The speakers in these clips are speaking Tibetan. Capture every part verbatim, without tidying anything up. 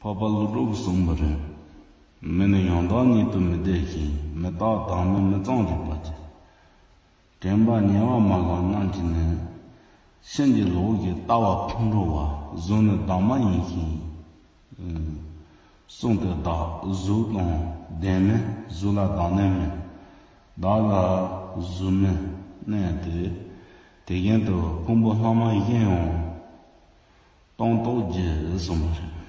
འཕགས་པ་ཀླུ་སྒྲུབ་གསུངས་པ་རེད། མི་ནི་ཡང་དག་ཉིད་དུ་མི་བདེ་ཞིང་། མི་རྟག་བདག་མེད་མི་གཙང་རིག་པ་ཅན། དྲན་པ་ཉེ་བར་མ་གང་རྣམས་ཀྱིས་ནི། ཕྱིན་ཅི་ལོག་གི་ལྟ་བ་ཕུང་འགྲོ་བ། གཟུགས་ནི་བདག་མ་ཡིན་ཞིང་། གསུངས་ཏེ་བདག་གཟུགས་དང་ལྡན་མིན། གཟུགས་ལ་བདག་གནས་མིན། བདག་ལ་གཟུགས་མིན་གནས་ཏེ། དེ་བཞིན་དུ་ཕུང་པོ་ལྷག་མ་གཞན་ཡང་། སྟོང་རྟོགས་བརྒྱད་གསུངས་པ་རེད།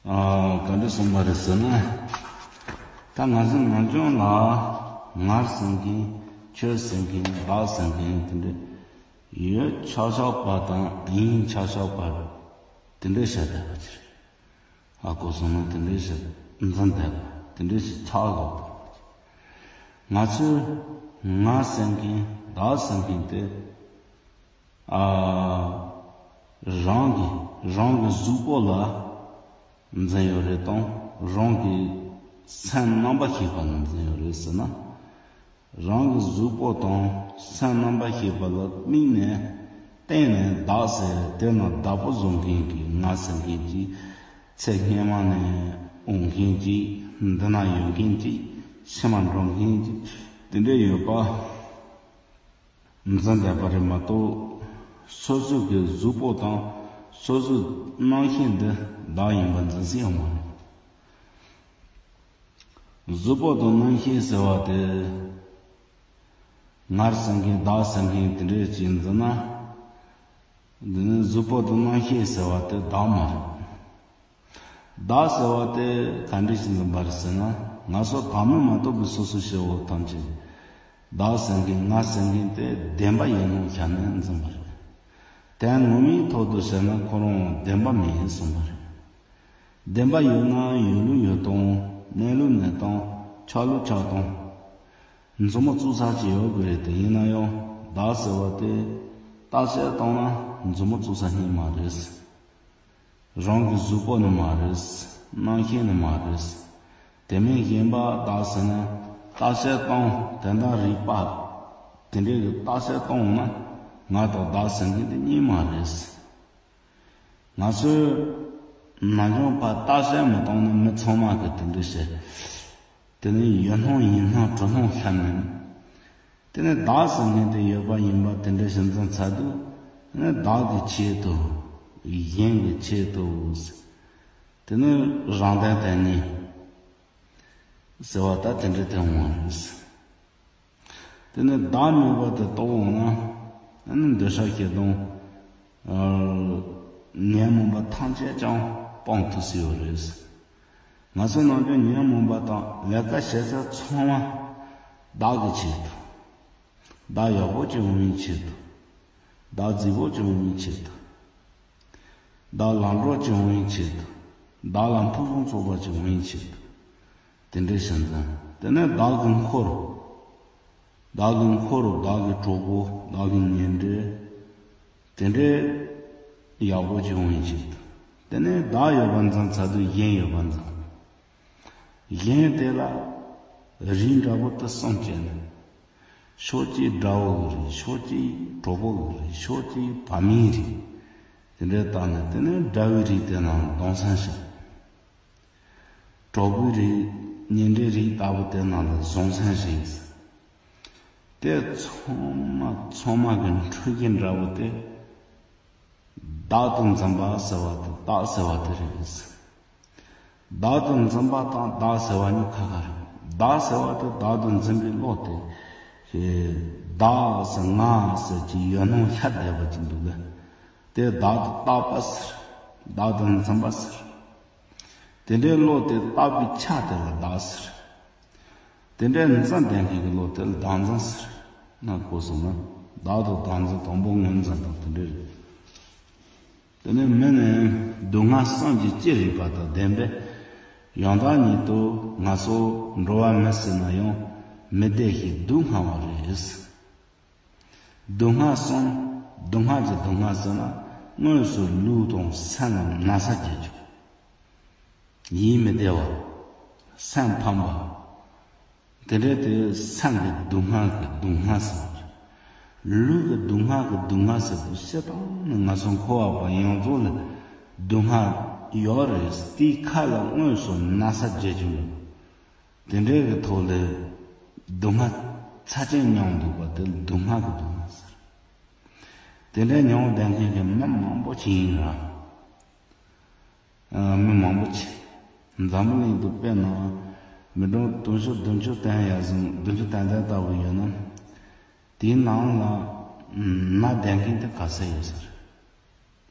ཨ། ག་འདྲ་གསུངས་པ་རེད་ཟེར་ན། ད་ང་ཚོ་ནམ་རྒྱུན་ལ་ང་ཟེར་མཁན། ཁྱོད་ཟེར་མཁན། བདག་ཟེར་མཁན་དེ་འདྲ་ཡོད་ཆགས་ཆགས་པ་དང་ཡིན་ཆགས་ཆགས་པ་དེ་འདྲ་བཤད་བསྡད་པ་ཅིག་རེད། ཧ་གོ་སོང་ན་དེ་འདྲ་ཞིག་འཛིན་བསྡད་པ་དེ་འདྲ་ཞིག་ཆགས་ཡོད་པ། ང་ཚོས་ང་ཟེར་མཁན། བདག་ཟེར་མཁན་དེ། ཨ། རང་གི་རང་གི་གཟུགས་པོ་ལ་འཛིན་ཡོད་རེད་དང་། རང་གི་སེམས་རྣམ་པར་ཤེས་པ་ལ་འཛིན་ཡོད་རེད་ཟེར་ན། རང་གི་གཟུགས་པོ་དང་སེམས་རྣམ་པར་ཤེས་པ་ལ་དམིགས་ནས་བརྟེན་ནས་བདག་ཟེར། དེ་ན་བདག་པོ་བཟོ་མཁན་གྱི་ང་ཟེར་མཁན་གྱི་ཚེ་སྔོན་མ་ནས་འོང་མཁན་གྱི། འདི་ན་ཡོད་མཁན་གྱི། ཕྱི་མ་འགྲོ་མཁན་གྱི་དེ་འདྲ་ཡོད་པ་འཛིན་བསྡད་པ་རེད་མ་གཏོགས། སོ་སོ་གི་གཟུགས་པོ་དང་སོ་སོའི་རྣམ་ཤེས་འདི་བདག་ཡིན་པ་འཛིན་སྲིད་ཡོད་མ་རེད། གཟུགས་པོ་དང་རྣམ་ཤེས་ཟེར་བ་དེ། ང་ཟེར་མཁན། བདག་ཟེར་མཁན་དེ་འདྲས་ཅིག་འཛིན་ན། འདི་ནི་གཟུགས་པོ་དང་རྣམ་ཤེས་ཟེར་བ་དེ་བདག་མ་རེད། བདག་ཟེར་བ་དེ་ག་འདྲས་ཅིག་འཛིན་པ་རེད་ཟེར་ན། ང་ཚོ་བདག་མེད་མ་གཏོགས་པའི་སོ་སོ་སྐྱེ་བོ་ཐམས་ཅད། བདག་ཟེར་མཁན། ང་ཟེར་མཁན་དེ་བདེན་པ་ཡིན་ནོ་བྱས་ནས་འཛིན་པ་རེད། དོན་ངོ་མའི་ཐོག་ཏུ་བཤད་ན་ཁོ་རང་བདེན་པ་མིན་གསུངས་པ་རེད། བདེན་པ་ཡོད་ན་ཡོད་ལུགས་ཡོད་སྟངས། གནས་ལུགས་གནས་སྟངས། ཆགས་ལུགས་ཆགས་སྟངས། མཛུབ་མོ་བཙུགས་ས་ཅིག་ཡོད་དགོས་རེད། དེ་ཡིན་ན་ཡང་བདག་ཟེར་བ་དེ་བརྟག་དཔྱད་བཏང་ན་མཛུབ་མོ་བཙུགས་ས་གཉིས་མ་རེད། རང་གི་གཟུགས་པོ་ནི་མ་རེད། རྣམ་ཤེས་ནི་མ་རེད། དེ་མིན་གཞན་པ་བདག་ཟེར་ན་བརྟག་དཔྱད་བཏང་། དོན་དག་རིག་པ་དེ་འདྲའི་གི་བརྟག་དཔྱད་བཏང་ན་ང་དང་བདག་ཟེར་མཁན་དེ་གཉིས་མ་རེད། ང་ཚོས་ནམ་རྒྱུན་ཕར་བརྟག་དཔྱད་མི་གཏོང་ན་མི་ཚང་མ་གིས་དེ་འདྲ་བཤད། དེ་ནི་ཡོད་སྣང་ཡིན་སྣང་གྲུབ་སྣང་ཤར་མིན། དེ་ནི་བདག་ཟེར་མཁན་དེ་ཡོད་པ་ཡིན་པ་དེ་འདྲ་ཞིག་འཛིན་ཚར་དུས། དེ་ནི་བདག་གི་ཆེད་དུ། གཞན་གྱི་ཆེད་དུ། དེ་ནི་རང་དོན་དོན་གཉེར་ཟེར་བ་ད་དེ་འདྲ་དེ་འོང་བ་རེད། དེ་ནས་བདག་མེད་པ་དེ་རྟོགས་འོང་ན། ཨ་ནི་འདོད་ཆགས་ཞེ་སྡང་། ཨ། ཉོན་མོངས་པ་ཐམས་ཅད་ཀྱང་སྤང་ཐུབ་སྲིད་ཡོད་རེད། ང་ཚོ་ནམ་རྒྱུན་ཉོན་མོངས་པ་དང་ལས་ཀ་བྱེད་ས་ཚང་མ་བདག་གི་ཆེད་དུ། བདག་ཡག་པོ་ཅིག་འོང་བའི་ཆེད་དུ། བདག་རྫིག་པོ་ཅིག་འོང་བའི་ཆེད་དུ། བདག་ལམ་འགྲོ་ཅིག་འོང་བའི་ཆེད་དུ། བདག་ལ་ཕུན་སུམ་ཚོགས་པ་ཅིག་འོང་བའི་ཆེད་དུ། དེ་འདྲའི་ཞིག་འཛིན། དེ་ནས་བདག་གི་འཁོར། བདག་གི་འཁོར། བདག་གི་གྲོགས་པོ། བདག་གི་ཉེ་འབྲེལ། དེ་འདྲའི་ཡག་པོ་ཅིག་འོང་བའི་ཆེད་དུ། དེ་ནས་བདག་ཡོད་པ་འཛིན་ཚར་དུས་གཞན་ཡོད་པ་འཛིན། གཞན་དེ་ལ་རིགས་འདྲ་པོ་དེ་གསུམ་བྱས་ནས། ཕྱོགས་གཅིག་དགྲ་བོ་གི་རིགས། ཕྱོགས་གཅིག་གྲོགས་པོ་གི་རིགས། ཕྱོགས་གཅིག་བར་མའི་རིགས། དེ་འདྲའི་བཏང་ནས། དེ་ནས་དགྲ་བོའི་རིགས་དེ་རྣམས་སྡང་སེམས་ཤར། གྲོགས་པོའི་རིགས། ཉེ་འབྲེལ་རིགས་ལྟ་བུ་དེ་རྣམས་ལ་གཟུང་སེམས་ཤར། དེ་ཚང་མ་ཚང་མ་གི་འཕྲུལ་གྱི་འདྲ་བོ་དེ། བདག་ཏུ་འཛིན་པ་ཟེར་བ་དེ་བདག་ཟེར་བ་དེ་རེད། བདག་ཏུ་འཛིན་པ་དང་བདག་ཟེར་བ་གཉིས་ཁ་ཁ་རེད། བདག་ཟེར་བ་དེ་བདག་ཏུ་འཛིན་པའི་བློ་དེ། བདག་ཟེར་ང་ཟེར་གྱི་ཡོད་སྣང་ཤར་བསྡད་པ་ཅིག་འདུག་གས། དེ་བདག་ཏུ་བཏགས་པ་ཟེར། བདག་ཏུ་འཛིན་པ་ཟེར། དེ་འདྲའི་བློ་དེ་བཏགས་པའི་ཆ་དེ་ལ་བདག་ཟེར། དེ་འདྲའི་འཛིན་ལྡན་མཁན་གྱི་བློ་དེ་ལ་བདག་འཛིན་ཟེར། ང་གོ་སོང་ན། བདག་དང་བདག་འཛིན། དང་པོ་ངོས་འཛིན་དང་དེ་འདྲའི་རེད། དེ་ནས་མི་ནི་སྡུག་བསྔལ་གསུམ་གྱིས་ཅི་རིགས་པ་དང་ལྡན་པས། ཡང་དག་ཉིད་དུ་ང་ཚོ་འགྲོ་བ་མི་སྲིད་ན་ཡང་མི་བདེ་ཞིང་སྡུག་བསྔལ་བ་རེད། སྡུག་བསྔལ་གསུམ། སྡུག་བསྔལ་གྱི་སྡུག་བསྔལ་ཟེར་ན་དངོས་སུ་ལུས་དང་སེམས་ལ་ན་ཚ་བརྒྱབ་རྒྱུ། ཡིད་མི་བདེ་བ། སེམས་ཕམ་པ། དེ་འདྲའི་དེ་སེམས་ཀྱི་སྡུག་བསྔལ་གྱི་སྡུག་བསྔལ་ཟེར་བ་རེད། ལུས་ཀྱི་སྡུག་བསྔལ་གྱི་སྡུག་བསྔལ་ཟེར་དུས་སྤྱིར་བཏང་ནི་ང་ཚོ་འཁོར་བ་པ་ཡོངས་རྫོགས་ལ་སྡུག་བསྔལ་ཡོད་རེད། དེའི་ཁ་ལ་དངོས་སུ་ན་ཚ་བརྗེད་རྒྱུ་མེད། དེ་འདྲའི་གི་ཐོག་ལ་སྡུག་བསྔལ་ཚ་ཅན་མྱོང་འདུག་པ་དེ་ལ་སྡུག་བསྔལ་གྱི་སྡུག་བསྔལ་ཟེར། དེ་འདྲའི་མྱོང་བསྡད་མཁན་གྱི་མི་མང་པོ་ཅིག་ཡིན་ར། ཨ། མི་མང་པོ་ཅིག་འཛམ་བུ་གླིང་དུ་དཔེར་ན་མི་གྲངས་དུང་ཕྱུར་བདུན་ཅུ་ཏན་ཡར་སོང་། བདུན་ཅུ་ཏན་ཏན་ལྟ་བུ་ཡོད་ན། དེའི་ནང་ལ་ན་བསྡད་མཁན་དེ་ག་ཚད་ཡོད་ས་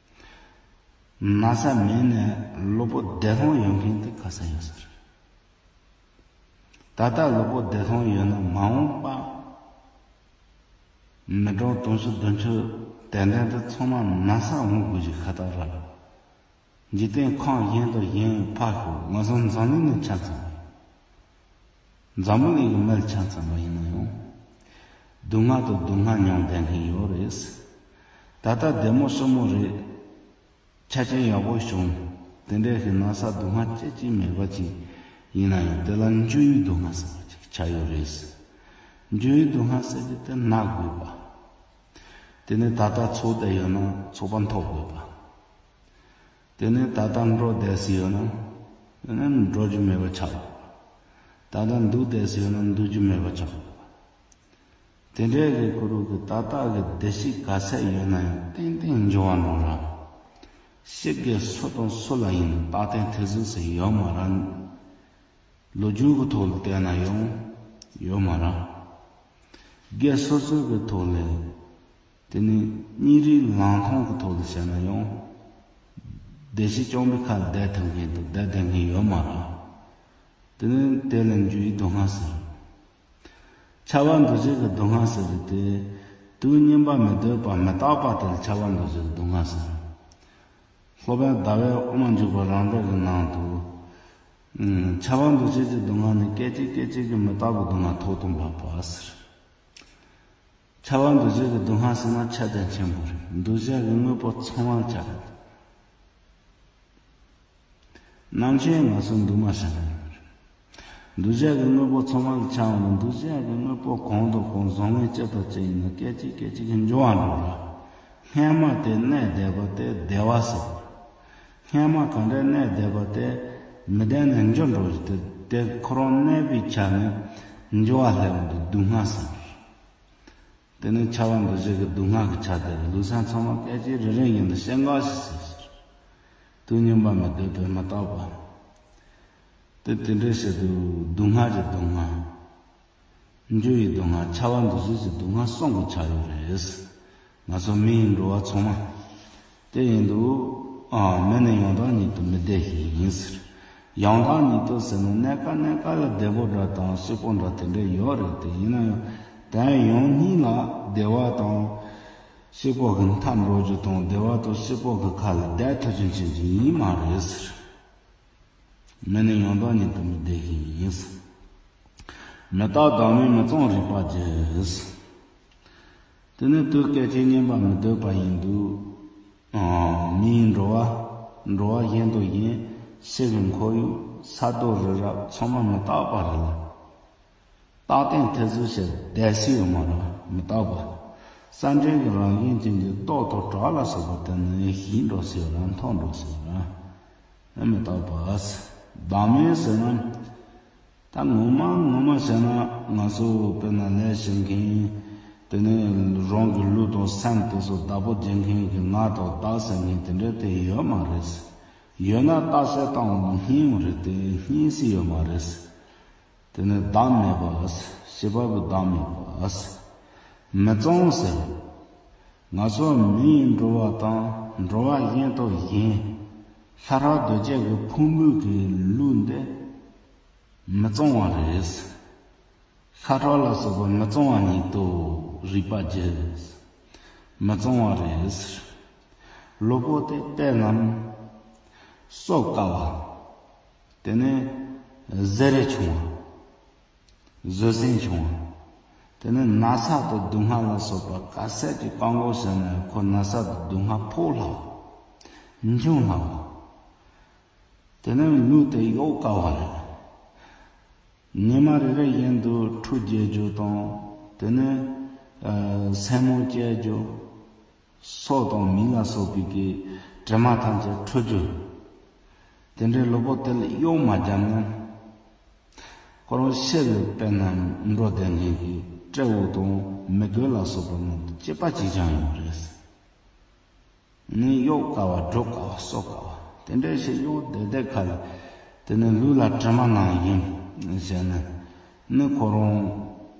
རེད། ན་ཚ་མེད་ནས་གློ་བུར་བདེ་ཐང་ཡོད་མཁན་དེ་ག་ཚད་ཡོད་ས་རེད། ད་ལྟ་གློ་བུར་བདེ་ཐང་ཡོད་ན་མ་འོངས་པ་མི་གྲངས་དུང་ཕྱུར་བདུན་ཅུ་ཏན་ཏན་དེ་ཚང་མ་ན་ཚ་འོང་དགོས་ཀྱི་ཁ་ཐག་རེད། འཇིག་རྟེན་ཁམས་གཞན་དང་གཞན་ཕར་ཞོག་ང་ཚོ་འཛམ་གླིང་ནས་ཆ་ཚང་བ་ཡིན། འཛམ་བུ་གླིང་གི་མི་ལ་ཆ་ཚང་བ་ཡིན་ན་ཡང་། སྡུག་བསྔལ་དང་སྡུག་བསྔལ་མྱོང་བསྡད་མཁན་ཡོད་རེད། ད་ལྟ་བདེ་མོ་སྲུ་མོ་རེད། ཆ་རྐྱེན་ཡག་པོ་བྱུང་། དེ་འདྲའི་ཞིག་ན་ཚ་སྡུག་བསྔལ་ཅི་ཅི་མེད་པ་ཅིག་ཡིན་ན་ཡང་དེ་ལ་འགྱུར་བའི་སྡུག་བསྔལ་ཟེར་བ་ཅིག་ཆགས་ཡོད་རེད། འགྱུར་བའི་སྡུག་བསྔལ་ཟེར་གྱི་དེ་ན་དགོས་པ། དེ་ནས་ད་ལྟ་ཚོགས་བསྡད་ཡོད་ན་ཚོགས་པ་འཐོབ་དགོས་པ། དེ་ནས་ད་ལྟ་འགྲོ་བསྡད་སྲིད་ཡོད་ན། དེ་ནས་འགྲོ་རྒྱུ་མེད་པ་ཆགས་དགོས་པ། ད་ལྟ་འདུག་བསྡད་སྲིད་ཡོད་ན་འདུག་རྒྱུ་མེད་པ་ཆགས་དགོས་པ། དེ་འདྲའི་གི་ཁོ་རང་གི་ད་ལྟ་གི་བདེ་སྐྱིད་ག་ཚད་ཡོད་ན་ཡང་ཏན་ཏན་འགྱུར་བ་འགྲོ་ར། སྤྱི་སྒེར་སུ་དང་སུ་ལ་ཡིན་རྟག་བརྟན་ཐེར་ཟུག་ཟེར་ཡོད་མ་ར། ལོ་རྒྱུས་ཀྱི་ཐོག་ལ་བལྟས་ན་ཡང་ཡོད་མ་ར། སྒེར་སོ་སོ་གི་ཐོག་ལ། དེ་ནི་གཉིས་རིགས་ལང་ཐོང་གི་ཐོག་ལ་བཤད་ན་ཡང་། བདེ་སྐྱིད་སྐྱོང་བའི་ཁ་ལ་བསྡད་ཐུབ་མཁན་དང་བསྡད་བསྡད་མཁན་ཡོད་མ་ར། དེ་ནི་དེ་ལ་འགྱུར་བའི་སྡུག་བསྔལ་ཟེར། འཆར་བ་འདུ་བྱེད་ཀྱི་སྡུག་བསྔལ་ཟེར་བ་དེ། དུས་སྙིམ་པ་མི་སྡོད་པ་མི་རྟག་པ་དེ་ལ་འཆར་བ་འདུ་བྱེད་ཀྱི་སྡུག་བསྔལ་ཟེར། སློབ་དཔོན་ཟླ་བས་དབུ་མ་འཇུག་པ་རང་གྲོལ་གྱི་ནང་དུ། ཨུམ། འཆར་བ་འདུ་བྱེད་ཀྱི་སྡུག་བསྔལ་ནི་སྐད་ཅིག་སྐད་ཅིག་གིས་མི་རྟག་པའི་སྡུག་བསྔལ་ཐོག་ཏུ་འབབ་པ་ཟེར། འཆར་བ་འདུ་བྱེད་ཀྱི་སྡུག་བསྔལ་ཟེར་ན་ཁྱབ་རྒྱ་ཆེན་པོ་རེད། འདུ་བྱེད་ཀྱི་དངོས་པོ་ཚང་མར་ཁྱབ་རེད། རྣམ་མཁྱེན་ང་ཚོ་འདུག་མ་བྱ་ན་ཡང་རེད། འདུ་བྱེད་ཀྱི་དངོས་པོ་ཚང་མ་ལ་ཆགས་འོང་ན་འདུ་བྱེད་ཀྱི་དངོས་པོ་གང་དང་གང་བཟང་ངན་ཅི་དང་ཅི་ཡིན་ན་སྐད་ཅིག་སྐད་ཅིག་གིས་འགྱུར་བ་འགྲོ་ར། སྔན་མ་དེ་གནས་བསྡད་པ་དེ་བདེ་བ་ཟེར། སྔན་མ་གང་འདྲ་གནས་བསྡད་པ་དེ་མི་བདེ་ནས་འགྱུར་འགྲོ་རྒྱུ་དེ་དེ་ཁོ་རང་གནས་པའི་ཆ་ནས་འགྱུར་བ་སླེབས་འོང་དུས་སྡུག་བསྔལ་ཟེར། དེ་ནི་འཆར་བ་འདུ་བྱེད་ཀྱི་སྡུག་བསྔལ་གྱི་ཆ་དེ་རེད། ལུས་སེམས་ཚང་མ་སྐད་ཅིག་རེ་རེ་བཞིན་དུ་སྐྱེ་འགག་ཞིག་ཟེར་ཟེར། དུས་སྙིམ་པ་མི་སྡོད་པའི་མི་རྟག་པ། དེ་དེ་འདྲའི་ཆེད་དུ་སྡུག་བསྔལ་གྱི་སྡུག་བསྔལ། འགྱུར་བའི་སྡུག་བསྔལ། འཆར་བ་འདུ་བྱེད་ཀྱི་སྡུག་བསྔལ་གསུམ་གྱི་ཆ་ཡོད་རེད། ང་ཚོ་མི་ཡི་འགྲོ་བ་ཚང་མ། དེ་ཡིན་དུས། ཨ། མི་ནི་ཡང་དག་ཉིད་དུ་མི་བདེ་ཞིང་ཡིན་ཟེར། ཡང་དག་ཉིད་དུ་ཟེར་ན་གནས་སྐབས་གནས་སྐབས་ལ་བདེ་པོ་འདྲ་དང་སྐྱིད་པོ་འདྲ་དེ་འདྲ་ཡོད་རེད་དེ། ཡིན་ན་ཡང་དོན་ཡང་སྙིང་ལ་བདེ་བ་དང་སྐྱིད་པོ་གི་མཐའ་འགྲོ་རྒྱུ་དང་བདེ་བ་དང་སྐྱིད་པོ་གི་ཁ་ལ་བསྡད་ཐུབ་རྒྱུ་ཅན་ཅིག་ཡིན་མ་རེད་ཟེར། མི་ནི་ཡང་དག་ཉིད་དུ་མི་བདེ་ཞིང་ཡིན་ཟེར། མི་རྟག་བདག་མེད་མི་གཙང་རིག་པ་རྒྱས། དེ་ནི་དུས་སྐད་ཅིག་སྙིམ་པ་མི་སྡོད་པ་ཡིན་དུས། ཨང་། མིའི་འགྲོ་བ། འགྲོ་བ་གཞན་དང་གཞན། ཕྱི་གི་ཁོར་ཡུག་ས་རྡོ་རི་རབ་ཚང་མ་མི་རྟག་པ་རེད་ལ། རྟག་བརྟན་ཐེར་ཟུག་ཞིག་བསྡད་སྲིད་ཡོད་མ་རེད། མི་རྟག་པ། ས་འབྲས་ཀྱི་རང་བཞིན་ཅན་གྱི་རྟོག་དང་བྲལ་ལ་སོགས་པ་དེ་ནི་ཞིག་འགྲོ་སྲིད་ཡོད་ར། མཐོང་འགྲོ་སྲིད་ཡོད་ར། མི་རྟག་པ། བདག་མེད་ཟེར་ན། ད་ངོ་མ་ངོ་མ་བྱས་ན་ང་ཚོ་དཔེར་ན་ལས་བྱེད་མཁན། དེ་ནས་རང་གི་ལུས་དང་སེམས་དེ་ཚོ་བདག་པོ་བྱེད་མཁན་གྱི་ང་དང་བདག་ཟེར་མཁན་དེ་འདྲ་དེ་ཡོད་མ་རེད། ཡོད་ན་བརྟག་དཔྱད་བཏང་བ་ན་རྙེད་ཡོང་རེད་དེ། རྙེད་སྲིད་ཡོད་མ་རེད། དེ་ནས་བདག་མེད་པ། ཤེས་པ་པོའི་བདག་མེད་པ། མི་གཙང་ཟེར། ང་ཚོ་མིའི་འགྲོ་བ་དང་འགྲོ་བ་གཞན་དང་གཞན། ཤ་ཁྲག་གདོས་བཅས་ཀྱི་ཕུང་པོའི་གི་ལུས་འདི། མི་གཙང་བ་རེད། ཤ་ཁྲག་ལ་སོགས་པ་མི་གཙང་བ་ཉིད་དུ་རིག་པ་རྒྱས། མི་གཙང་བ་རེད། གློ་བུར་དེ་དཔེར་ན་སོ་བཀབ་པ། དེ་ནས་གཟེར་རེ་བྱུང་བ། བཟོད་བསྲན་བྱུང་བ། དེ་ནས་ན་ཚ་དང་སྡུག་བསྔལ་ལ་སོགས་པ་ག་ཚད་ཀྱི་བཀག་འགོག་བྱས་ན་ཡང་ཁོ་ན་ཚ་དང་སྡུག་བསྔལ་ཕོག་སླ་བ། འབྱུང་སླ་བ། དེ་ནས་ལུས་དེ་གཡོག་དཀའ་བ་རེད། ཉི་མ་རེ་རེ་བཞིན་དུ་ཁྲུས་བགྱིད་རྒྱུ་དང་། དེ་ནས་ སེན་མོ་བཅད་རྒྱུ། སོ་དང་མིག་ལ་སོགས་པའི་གི་དྲི་མ་ཐམས་ཅད་འཁྲུ་རྒྱུ། དེ་འདྲའི་ལུས་པོ་དེ་ལ་གཡོག་མ་བརྒྱབ་ན། ཁོ་རང་ཤི་ལ་དཔེར་ན་འགྲོ་བསྡད་མཁན་གྱི་སྤྲེའུ་དང་མི་རྒོད་ལ་སོགས་པ་རྣམས་སྐྱེས་པ་གཅིག་རྐྱང་ཡོད་རེད། ནི་གཡོག་དཀའ་བ་སྒྲུབ་དཀའ་བ་གསོ་དཀའ་བ་དེ་འདྲའི་ཞིག་གཡོག་བསྡད་བསྡད་ཁ་ལ། དེ་ནི་ལུས་ལ་དྲི་མ་ནང་ཡིན་ཟེར་ན། ནི་ཁོ་རང་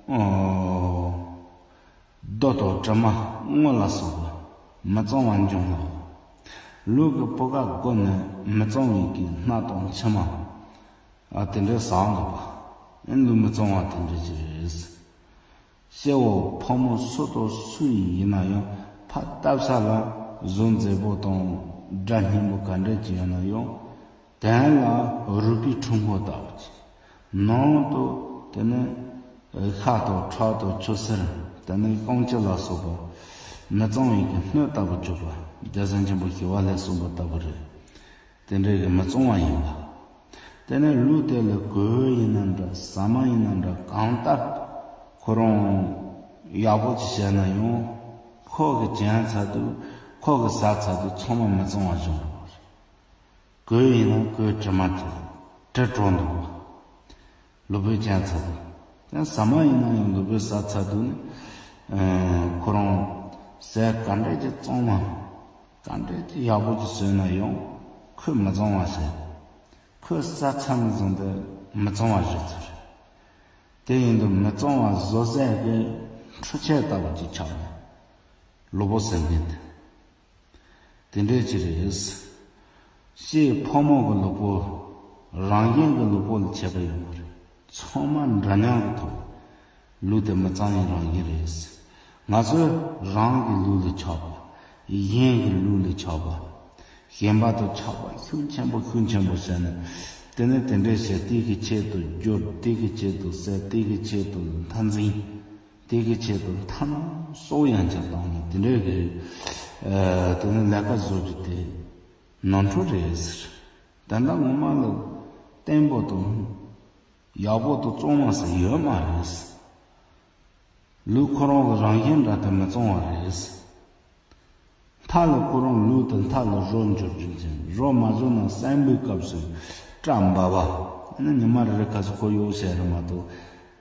ཨོ། རྡོ་དང་དྲི་མ་དངུལ་ལ་སོགས་པ་མི་གཙང་བ་འབྱུང་ལ། ལུས་ཀྱི་བུ་ག་སྒོ་ནས་མི་གཙང་བའི་གི་སྣ་དང་མཆི་མ། ཨ་དེ་འདྲའི་ཟག་འདུག་པ། ཨེ་ལུས་མི་གཙང་བ་དེ་འདྲའི་ཅིག་རེད། སྐྱེ་བོ་ཕོ་མོ་སུ་དང་སུ་ཡིན་ན་ཡང་ཕར་བལྟས་ས་ལ་གཟུགས་མཛེས་པོ་དང་སྒྲ་སྙན་པོ་ག་འདྲ་ཅིག་ཡོད་ན་ཡང་། དོན་ལ་རུས་པའི་འཁྲུལ་འཁོར་ལྟ་བུ་ཅིག་ནང་དུ་དེ་ནི་ཤ་དང་ཁྲག་དང་ཆུ་སེར། དེ་ནི་རྐང་ལྕེ་ལ་སོགས་པ་མི་གཙང་བའི་གི་སྣོད་ལྟ་བུ་གྱུར་པ་རྒྱལ་སྲས་ཆེན་པོ་ཞི་བ་ལྷས་གསུངས་པ་ལྟ་བུ་རེད། དེ་འདྲའི་གི་མི་གཙང་བ་ཡིན་པ། དེ་ནི་ལུས་དེ་ལ་གོས་ཡིན་ན་འདྲ་ཟ་མ་ཡིན་ན་འདྲ་གང་ལྟར་ཁོ་རང་ཡག་པོ་ཅིག་བྱས་ན་ཡང་ཁོ་གི་གྱོན་ཚར་དུས་ཁོ་གི་ཟ་ཚར་དུས་ཚང་མ་མི་གཙང་བ་བྱུང་འགྲོ་བ་རེད། གོས་ཡིན་ན་གོས་དྲི་མ་དེ་དྲི་བྲོ་འདུག་པ། ལུས་པོའི་གྱོན་ཚར་དུས། ཡང་ཟ་མ་ཡིན་ན་ཡང་ལུས་པོའི་ཟ་ཚར་དུས་ནི། ཨ་ཁོ་རང་ཟས་ག་འདྲས་ཀྱི་གཙང་མ། ག་འདྲས་ཀྱི་ཡག་པོ་ཅིག་ཟོས་ན་ཡང་ཁོས་མི་གཙང་བ་བྱས། ཁོས་ཟ་ཚར་ནས་བཟུང་སྟེ་མི་གཙང་བ་བཟོས་ཚར། དེ་ཡིན་དུས་མི་གཙང་བ་བཟོ་སའི་གི་འཕྲུལ་ཆས་ལྟ་བུ་ཅིག་ཆགས་ནས། ལུས་པོ་ཟེར་མཁན་དེ། དེ་འདྲས་ཅིག་རེད། སྐྱེས་ཕོ་མོ་གི་ལུས་པོ་རང་བཞིན་གྱི་ལུས་པོ་ལ་ཁྱད་པར་ཡོད་མ་རེད། ཚང་མ་འདྲ་མཉམ་གྱི་ཐོག་ལུས་དེ་མི་གཙང་བའི་རང་བཞིན་རེད། ང་ཚོས་རང་གི་ལུས་ལ་ཆགས་པ། གཞན་གྱི་ལུས་ལ་ཆགས་པ། གཞན་པ་དང་ཆགས་པ་ཤུགས་ཆེན་པོ་ཤུགས་ཆེན་པོ་བྱས་ནས། དེ་ནས་དེ་འདྲས་བྱས་དེ་གི་ཆེད་དུ་སྦྱོར། དེ་གི་ཆེད་དུ་བསད། དེ་གི་ཆེད་དུ་མཐའ་འཛིན། དེ་གི་ཆེད་དུ་མཐའ་ན་སྲོག་ཡང་ཅིག་བཏང་ནས་དེ་འདྲའི་གི་ཨ་དེ་ནི་ལས་ཀ་བཟོ་རྒྱུ་དེ་ནོར་འཁྲུལ་རེད་ཟེར། ད་ལྟ་ངོ་མ་ལ་བརྟན་པོ་དང་ཡག་པོ་དང་གཙང་མ་ཟེར་ཡོད་མ་རེད། ལུས་ཁོ་རང་གི་རང་བཞིན་འདྲ་དེ་མི་གཙང་བ་རེད། མཐའ་ལ་ཁོ་རང་ལུས་དེ་མཐའ་ལ་རོ་འཇུག་རྒྱུ་ཅན། རོ་མ་འཇུག་ན་གསོན་པོའི་སྐབས་སུ་སྐྲ་འབབ་པ། ཨ་ནི་ཉི་མ་རེ་རེ་ཁ་སུ་ཁོ་གཡོག་བྱས་རེད་མ་གཏོགས།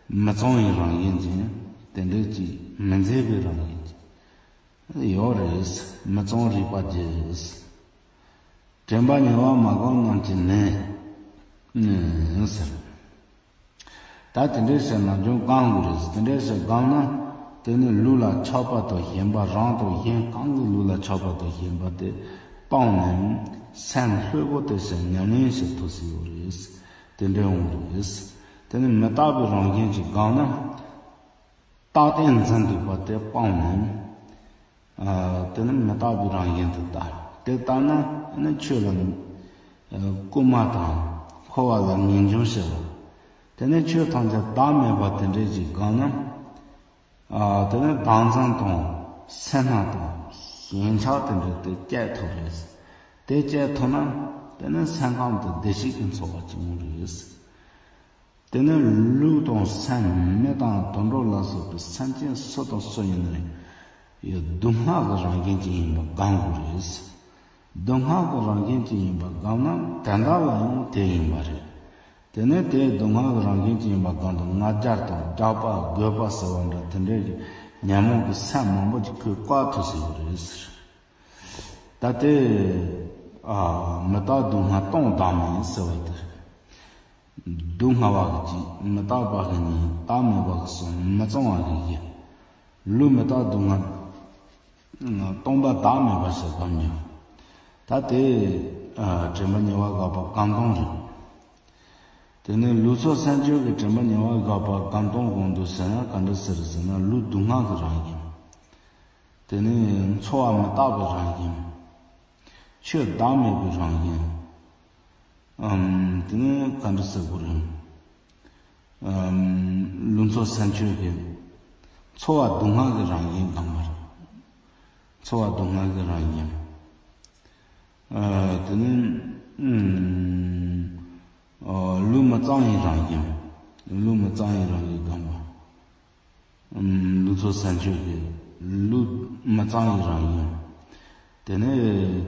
མི་གཙང་བའི་རང་བཞིན་ཅན། དེ་འདྲའི་ཅིག་མི་མཛེས་པའི་རང་བཞིན་ཅན་ཡོད་རེད། མི་གཙང་རིག་པ་བརྒྱད་རེད། དྲན་པ་ཉེ་བར་མ་བསྒོམས་རྣམས་ཀྱིས་ནི། ཟེར། ད་དེ་འདྲའི་ཟེར་ན་ཅུང་གང་དགོས་རེད། དེ་འདྲའི་ཟེར་བསྒོམས་ན། དེ་ནི་ལུས་ལ་ཆགས་པ་དང་ཞེན་པ། རང་དང་གཞན་གང་གི་ལུས་ལ་ཆགས་པ་དང་ཞེན་པ་དེ་སྤངས་ནས་སེམས་ལྷོད་པོ་དེ་ཟེར་ཉམས་ལེན་བྱེད་ཐུབ་སྲིད་ཡོད་རེད། དེ་འདྲའི་འོང་གི་རེད། དེ་ནི་མི་རྟག་པའི་རང་བཞིན་གྱིས་བསྒོམས་ན། རྟག་བརྟན་འཛིན་འདུག་པ་དེ་སྤངས་ནས། ཨ་དེ་ནི་མི་རྟག་པའི་རང་བཞིན་དུ་ལྟ། དེ་ལྟ་ན་ནི་ཆོས་ལ་ཨ་བསྐུལ་མ་དང་འཁོར་བ་ལ་ངེས་འབྱུང་ཞེས་པ། དེ་ནི་ཆོས་ཐམས་ཅད་བདག་མེད་པ་དེ་འདྲས་ཅིག་བསྒོམས་ན། ཨ་དེ་ནི་བདག་འཛིན་དང་སེར་སྣ་དང་ཞེན་ཆགས་དེ་འདྲས་དེ་བཅད་ཐུབ་རེད། དེ་བཅད་ཐུབ་ན་དེ་ནི་སེམས་ཁམས་དེ་བདེ་སྐྱིད་ཀྱི་འཚོ་བ་ཅིག་འོང་རེད། དེ་ནི་ལུས་དང་སེམས་མི་དང་དུད་འགྲོ་ལ་སོགས་པའི་སེམས་ཅན་སུ་དང་སུ་ཡིན་ནའི་སྡུག་བསྔལ་གྱི་རང་བཞིན་ཅན་ཡིན་པ་བསྒོམ་དགོས་རེད། སྡུག་བསྔལ་གྱི་རང་བཞིན་ཅན་ཡིན་པ་བསྒོམས་ན་དོན་དག་ལ་ཡང་དེ་ཡིན་པ་རེད། དེ་ནི་དེ་སྡུག་བསྔལ་གྱི་རང་བཞིན་ཅན་ཡིན་པ་བསྒོམས་དུས་ང་རྒྱལ་དང་རྒྱགས་པ་རྒོད་པ་ཟེར་བ་འདྲ་དེ་འདྲའི་གི་ཉོན་མོངས་ཀྱི་སེམས་མང་པོ་ཅིག་ཁོས་བཀག་ཐུབ་ཟིན་པ་རེད་ཟེར། ད་དེ་ཨ་མི་རྟག་སྡུག་བསྔལ་སྟོང་བདག་མེད་ཟེར་བ་དེ་རེད། སྡུག་བསྔལ་བ་གི་གཅིག་མི་རྟག་པ་གི་གཉིས། བདག་མེད་པ་གི་གསུམ། མི་གཙང་བ་གི་བཞི། ལུས་མི་རྟག་སྡུག་བསྔལ་སྟོང་པ་བདག་མེད་པ་ཞེས་བསྒོམ་ཉོན། ད་དེ་ཨ་དྲན་པ་ཉེ་བར་དགག་པ་བསྒོམ་སྟངས་རེད། དེ་ནས་ལུས་ཚོགས་སེམས་ཅན་གྱི་དྲན་པ་ཉེ་བར་དགག་པ་བསྒོམ་སྟངས་གོང་དུ་ཟེར་ན་ག་འདྲ་ཟེར་ཟེར་ན། ལུས་སྡུག་བསྔལ་གྱི་རང་བཞིན། དེ་ནས་འཚོ་བ་མི་རྟག་པའི་རང་བཞིན། ཆོས་བདག་མེད་པའི་རང་བཞིན། ཨམ་དེ་ནས་ག་འདྲ་ཟེར་དགོས་རེད། ཨམ་ལུས་ཚོགས་སེམས་ཅན་གྱི་འཚོ་བ་སྡུག་བསྔལ་གྱི་རང་བཞིན་བསྒོམ་པ་རེད། འཚོ་བ་སྡུག་བསྔལ་གྱི་རང་བཞིན། ཨ་དེ་ནས་ཨམ་ཨ་ལུས་མི་གཙང་བའི་རང་བཞིན། ལུས་མི་གཙང་བའི་རང་བཞིན་བསྒོམ་པ། ལུགས་སྲོལ་གསར་བཅོས་ཀྱི་ལུས་མི་གཙང་བའི་རང་བཞིན། དེ་ནས་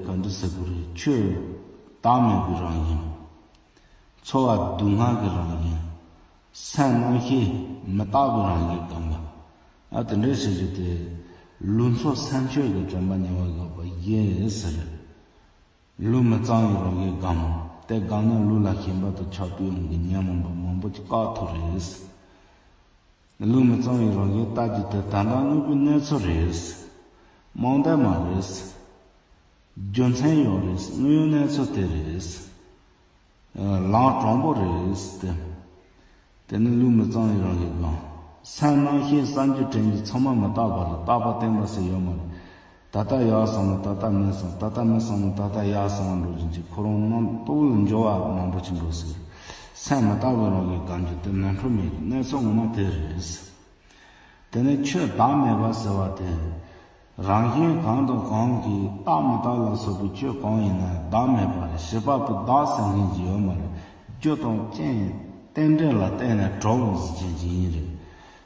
ག་འདྲ་ཟེར་དགོས་རེད། ཆོས་བདག་མེད་པའི་རང་བཞིན། ཚོར་བ་སྡུག་བསྔལ་གྱི་རང་བཞིན། སེམས་རྣམ་ཤེས་མི་རྟག་པའི་རང་བཞིན་སྒོམ་པ། ཨ་དེ་འདྲའི་བྱེད་རྒྱུ་དེ་ལུགས་སྲོལ་གསར་བཅོས་ཀྱི་དྲན་པ་ཉེ་བར་དགག་པ་ཡིན་ཟེར། ལུས་མི་གཙང་བའི་རང་བཞིན་སྒོམ། དེ་སྒོམ་ན་ལུས་ལ་ཞེན་པ་དང་ཆགས་པའི་དབང་གིས་ཉོན་མོངས་པ་མང་པོ་ཅིག་བཀག་ཐུབ་རེད། ལུས་མི་གཙང་བའི་རང་བཞིན་ལྟ་རྒྱུ་དེ་ད་ལྟ་དངོས་པོའི་གནས་ཚུལ་རེད། རྨོངས་དད་མ་རེད། རྒྱུ་མཚན་ཡོད་རེད། དངོས་ཡོད་གནས་ཚུལ་དེ་རེད། ལམ་དྲང་པོ་རེད་དེ། དེ་ནི་ལུས་མི་གཙང་བའི་རང་བཞིན་སྒོམ། སེམས་རྣམ་ཤེས་བསམ་རྒྱུ་དྲན་རྒྱུ་ཚང་མ་མི་རྟག་པ་རེད། རྟག་པ་བརྟན་པ་ཟེར་ཡོད་མ་རེད། ད་ལྟ་ཡག་སོང་ན་ད་ལྟ་མེད་སོང་། ད་ལྟ་མེད་སོང་ན་ད་ལྟ་ཡག་སོང་བ་འགྲོ་བཞིན་གྱི་ཁོ་རང་རྣམ་རྟོག་ལ་འགྱུར་བ་མང་པོ་ཅིག་འགྲོ་སྲིད། སེམས་མི་རྟག་པའི་རང་བཞིན་སྒོམ་རྒྱུ་དེ་ནོར་འཁྲུལ་མེད་ཀྱི་གནས་ཚུལ་ངོ་མ་དེ་རེད། དེ་ནས་ཆོས་བདག་མེད་པ་ཟེར་བ་དེ། རང་བཞིན་གང་དང་གང་གིས་རྟག་མི་རྟག་ལ་སོགས་པའི་ཆོས་གང་ཡིན་ན་བདག་མེད་པ་རེད། བྱེད་པ་པོ་བདག་ཟེར་མཁན་ཅིག་ཡོད་མ་རེད། རྒྱུ་དང་རྐྱེན་རྟེན་འབྲེལ་ལ་བརྟེན་ནས་གྲུབ་པ་ཟེར་མཁན་ཅིག་ཡིན་རེད།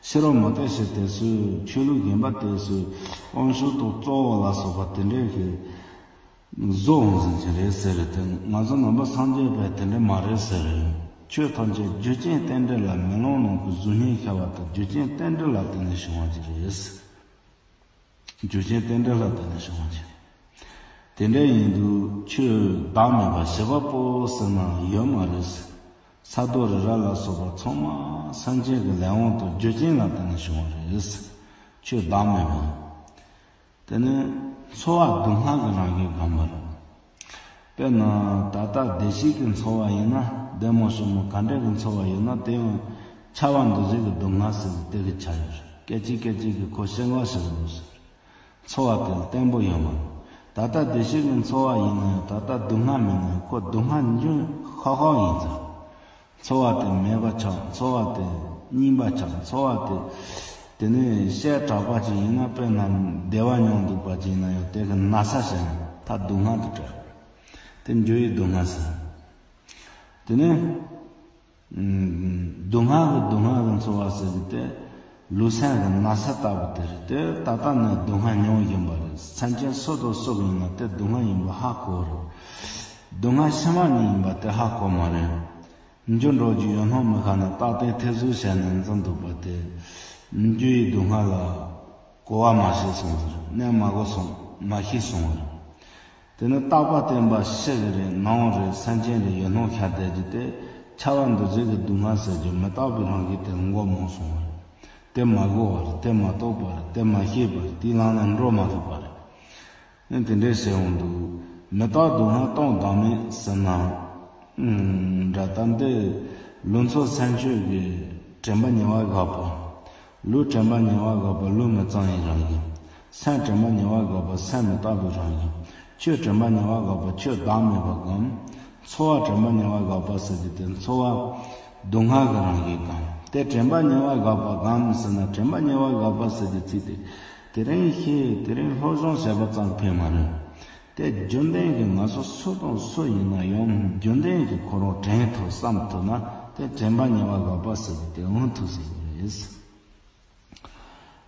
ཕྱི་རོལ་མུ་སྟེགས་ཤིག་དེ་ཚོས་ཆོས་ལུགས་གཞན་པ་དེ་ཚོས་དབང་ཕྱུག་དང་གཙོ་བོ་ལ་སོགས་པ་དེ་འདྲའི་གི་བཟོ་འོང་ཟིན་གྱི་རེད་ཟེར་རེད་དེ། ང་ཚོ་ནང་པ་སངས་རྒྱས་པས་དེ་འདྲ་མ་རེད་ཟེར་རེད། ཆོས་ཐམས་ཅད་རྒྱུ་རྐྱེན་རྟེན་འབྲེལ་ལ་མེ་ལོང་ནང་གི་གཟུགས་བརྙན་ཤར་བ་དང་རྒྱུ་རྐྱེན་རྟེན་འབྲེལ་ལ་བརྟེན་ནས་བྱུང་བ་ཅིག་རེད། རྒྱུ་རྐྱེན་རྟེན་འབྲེལ་ལ་བརྟེན་ནས་བྱུང་བ་ཅིག་དེ་འདྲ་ཡིན་དུས་ཆོས་བདག་མེད་པ་བྱེད་པ་པོ་ཟེར་ན་ཡོད་མ་རེད། ས་རྡོ་རི་རབ་ལ་སོགས་པ་ཚང་མ་སེམས་ཅན་གྱི་ལས་དབང་དང་རྒྱུ་རྐྱེན་ལ་བརྟེན་ནས་བྱུང་བ་རེད། ཆོས་བདག་མེད་པ། དེ་ནི་ཚོར་བ་སྡུག་བསྔལ་གྱི་རང་བཞིན་སྒོམ་པ་རེད། དཔེར་ན་ད་ལྟ་བདེ་སྐྱིད་ཀྱི་ཚོར་བ་ཡིན་ན། བདེ་མོ་ཞིམ་མོ་ག་འདྲ་གི་ཚོར་བ་ཡོད་ན་དེ་ཡང་ཆར་པ་འདུ་བྱེད་ཀྱི་སྡུག་བསྔལ་ཟེར་གྱི་དེ་གི་ཆ་ཡོད་རེད། སྐད་ཅིག་སྐད་ཅིག་གིས་ཁོ་སྐྱེ་འགག་ཞིག་འདུག་ཟེར། ཚོར་བ་དེ་བརྟན་པོ་ཡོད་མ་རེད། ད་ལྟ་བདེ་སྐྱིད་ཀྱི་ཚོར་བ་ཡིན་ན་ཡང་ད་ལྟ་སྡུག་བསྔལ་མིན་ན་ཡང་ཁོ་སྡུག་བསྔལ་འབྱུང་ཁག་ཁག་ཡིན་ཙང་། ཚོར་བ་དེ་མེད་པ་ཆགས། ཚོར་བ་དེ་རྙིང་པ་ཆགས། ཚོར་བ་དེ་དེ་ནས་བཤད་གྲགས་པ་ཅིག་ཡིན་ན། དཔེར་ན་བདེ་བ་མྱོང་འདུག་པ་ཅིག་ཡིན་ན་ཡང་དེ་གི་ན་ཚ་བྱས་ན་ད་སྡུག་བསྔལ་དུ་གྲགས། དེ་འགྱུར་བའི་སྡུག་བསྔལ་ཟེར། དེ་ནས་སྡུག་བསྔལ་གྱི་སྡུག་བསྔལ་གྱི་ཚོར་བ་ཟེར་གྱི་དེ་ལུས་སེམས་ཀྱི་ན་ཚ་ལྟ་བུ་དེ་རེད། དེ་ད་ལྟ་ནས་སྡུག་བསྔལ་མྱོང་བཞིན་པ་རེད། སེམས་ཅན་སུ་དང་སུ་གི་ཡིན་ན་དེ་སྡུག་བསྔལ་ཡིན་པ་ཧ་གོ་རེད། སྡུག་བསྔལ་ཕྱི་མ་ནས་ཡིན་པ་དེ་ཧ་གོ་མ་རེད། འགྱུར་འགྲོ་རྒྱུ་ཡོད་སྣང་མི་ཤར་ན་རྟག་བརྟན་ཐེར་ཟུག་བྱས་ནས་འཛིན་འདུག་པ་དེ། འགྱུར་བའི་སྡུག་བསྔལ་ལ་གོ་བ་མ་ཤེས་སོང་ཟེར། གནས་མ་གོ་སོང་། མ་ཤེས་སོང་བ་རེད། དེ་ནི་རྟག་པ་བརྟན་པ་ཕྱི་གི་རེད། ནང་རེད། སེམས་ཅན་རེད། ཡོད་སྣང་ཤར་བསྡད་རྒྱུ་དེ་ཆར་པ་འདུ་བྱེད་ཀྱི་སྡུག་བསྔལ་ཟེར་རྒྱུ་མི་རྟག་པའི་རང་བཞིན་དེ་མགོ་རྨོངས་སོང་བ་རེད། དེ་མ་གོ་བ་རེད། དེ་མ་རྟོགས་པ་རེད། དེ་མ་ཤེས་པ་རེད། དེའི་ལམ་ལ་འགྲོ་མ་ཐུབ་པ་རེད། ཨེ་དེ་འདྲའི་ཟེར་འོང་འདུག་མི་རྟག་སྡུག་བསྔལ་སྟོང་བདག་མེད་ཟེར་ན། ཨུམ། འདྲ་ད་འདི་ལུགས་སྲོལ་གསར་བཅོས་ཀྱི་དྲན་པ་ཉེ་བར་དགག་པ། ལུས་དྲན་པ་ཉེ་བར་དགག་པ་ལུས་མི་གཙང་བའི་རང་བཞིན། སེམས་དྲན་པ་ཉེ་བར་དགག་པ་སེམས་མི་རྟག་པའི་རང་བཞིན། ཆོས་དྲན་པ་ཉེ་བར་དགག་པ་ཆོས་བདག་མེད་པ་སྒོམ། ཚོར་བ་དྲན་པ་ཉེ་བར་དགག་པ་ཟེར་གྱི་དེ་ཚོར་བ་སྡུག་བསྔལ་གྱི་རང་བཞིན་སྒོམ། དེ་དྲན་པ་ཉེ་བར་དགག་པ་སྒོམ་ཟེར་ན་དྲན་པ་ཉེ་བར་དགག་པ་ཟེར་གྱི་ཚིག་དེ་དེ་རིང་ཤེས། དེ་རིང་སློབ་སྦྱོང་བྱས་པ་ཙམ་ཕན་མ་རེད། དེ་རྒྱུན་ལྡན་གྱི་ང་ཚོ་སུ་དང་སུ་ཡིན་ན་ཡང་རྒྱུན་ལྡན་གྱི་ཁོ་རང་དྲན་ཐུབ་བསམ་ཐུབ་ན་དེ་དྲན་པ་ཉེ་བར་དགག་པ་ཟེར་གྱི་དེ་འོང་ཐུབ་ཟེར་གྱི་རེད།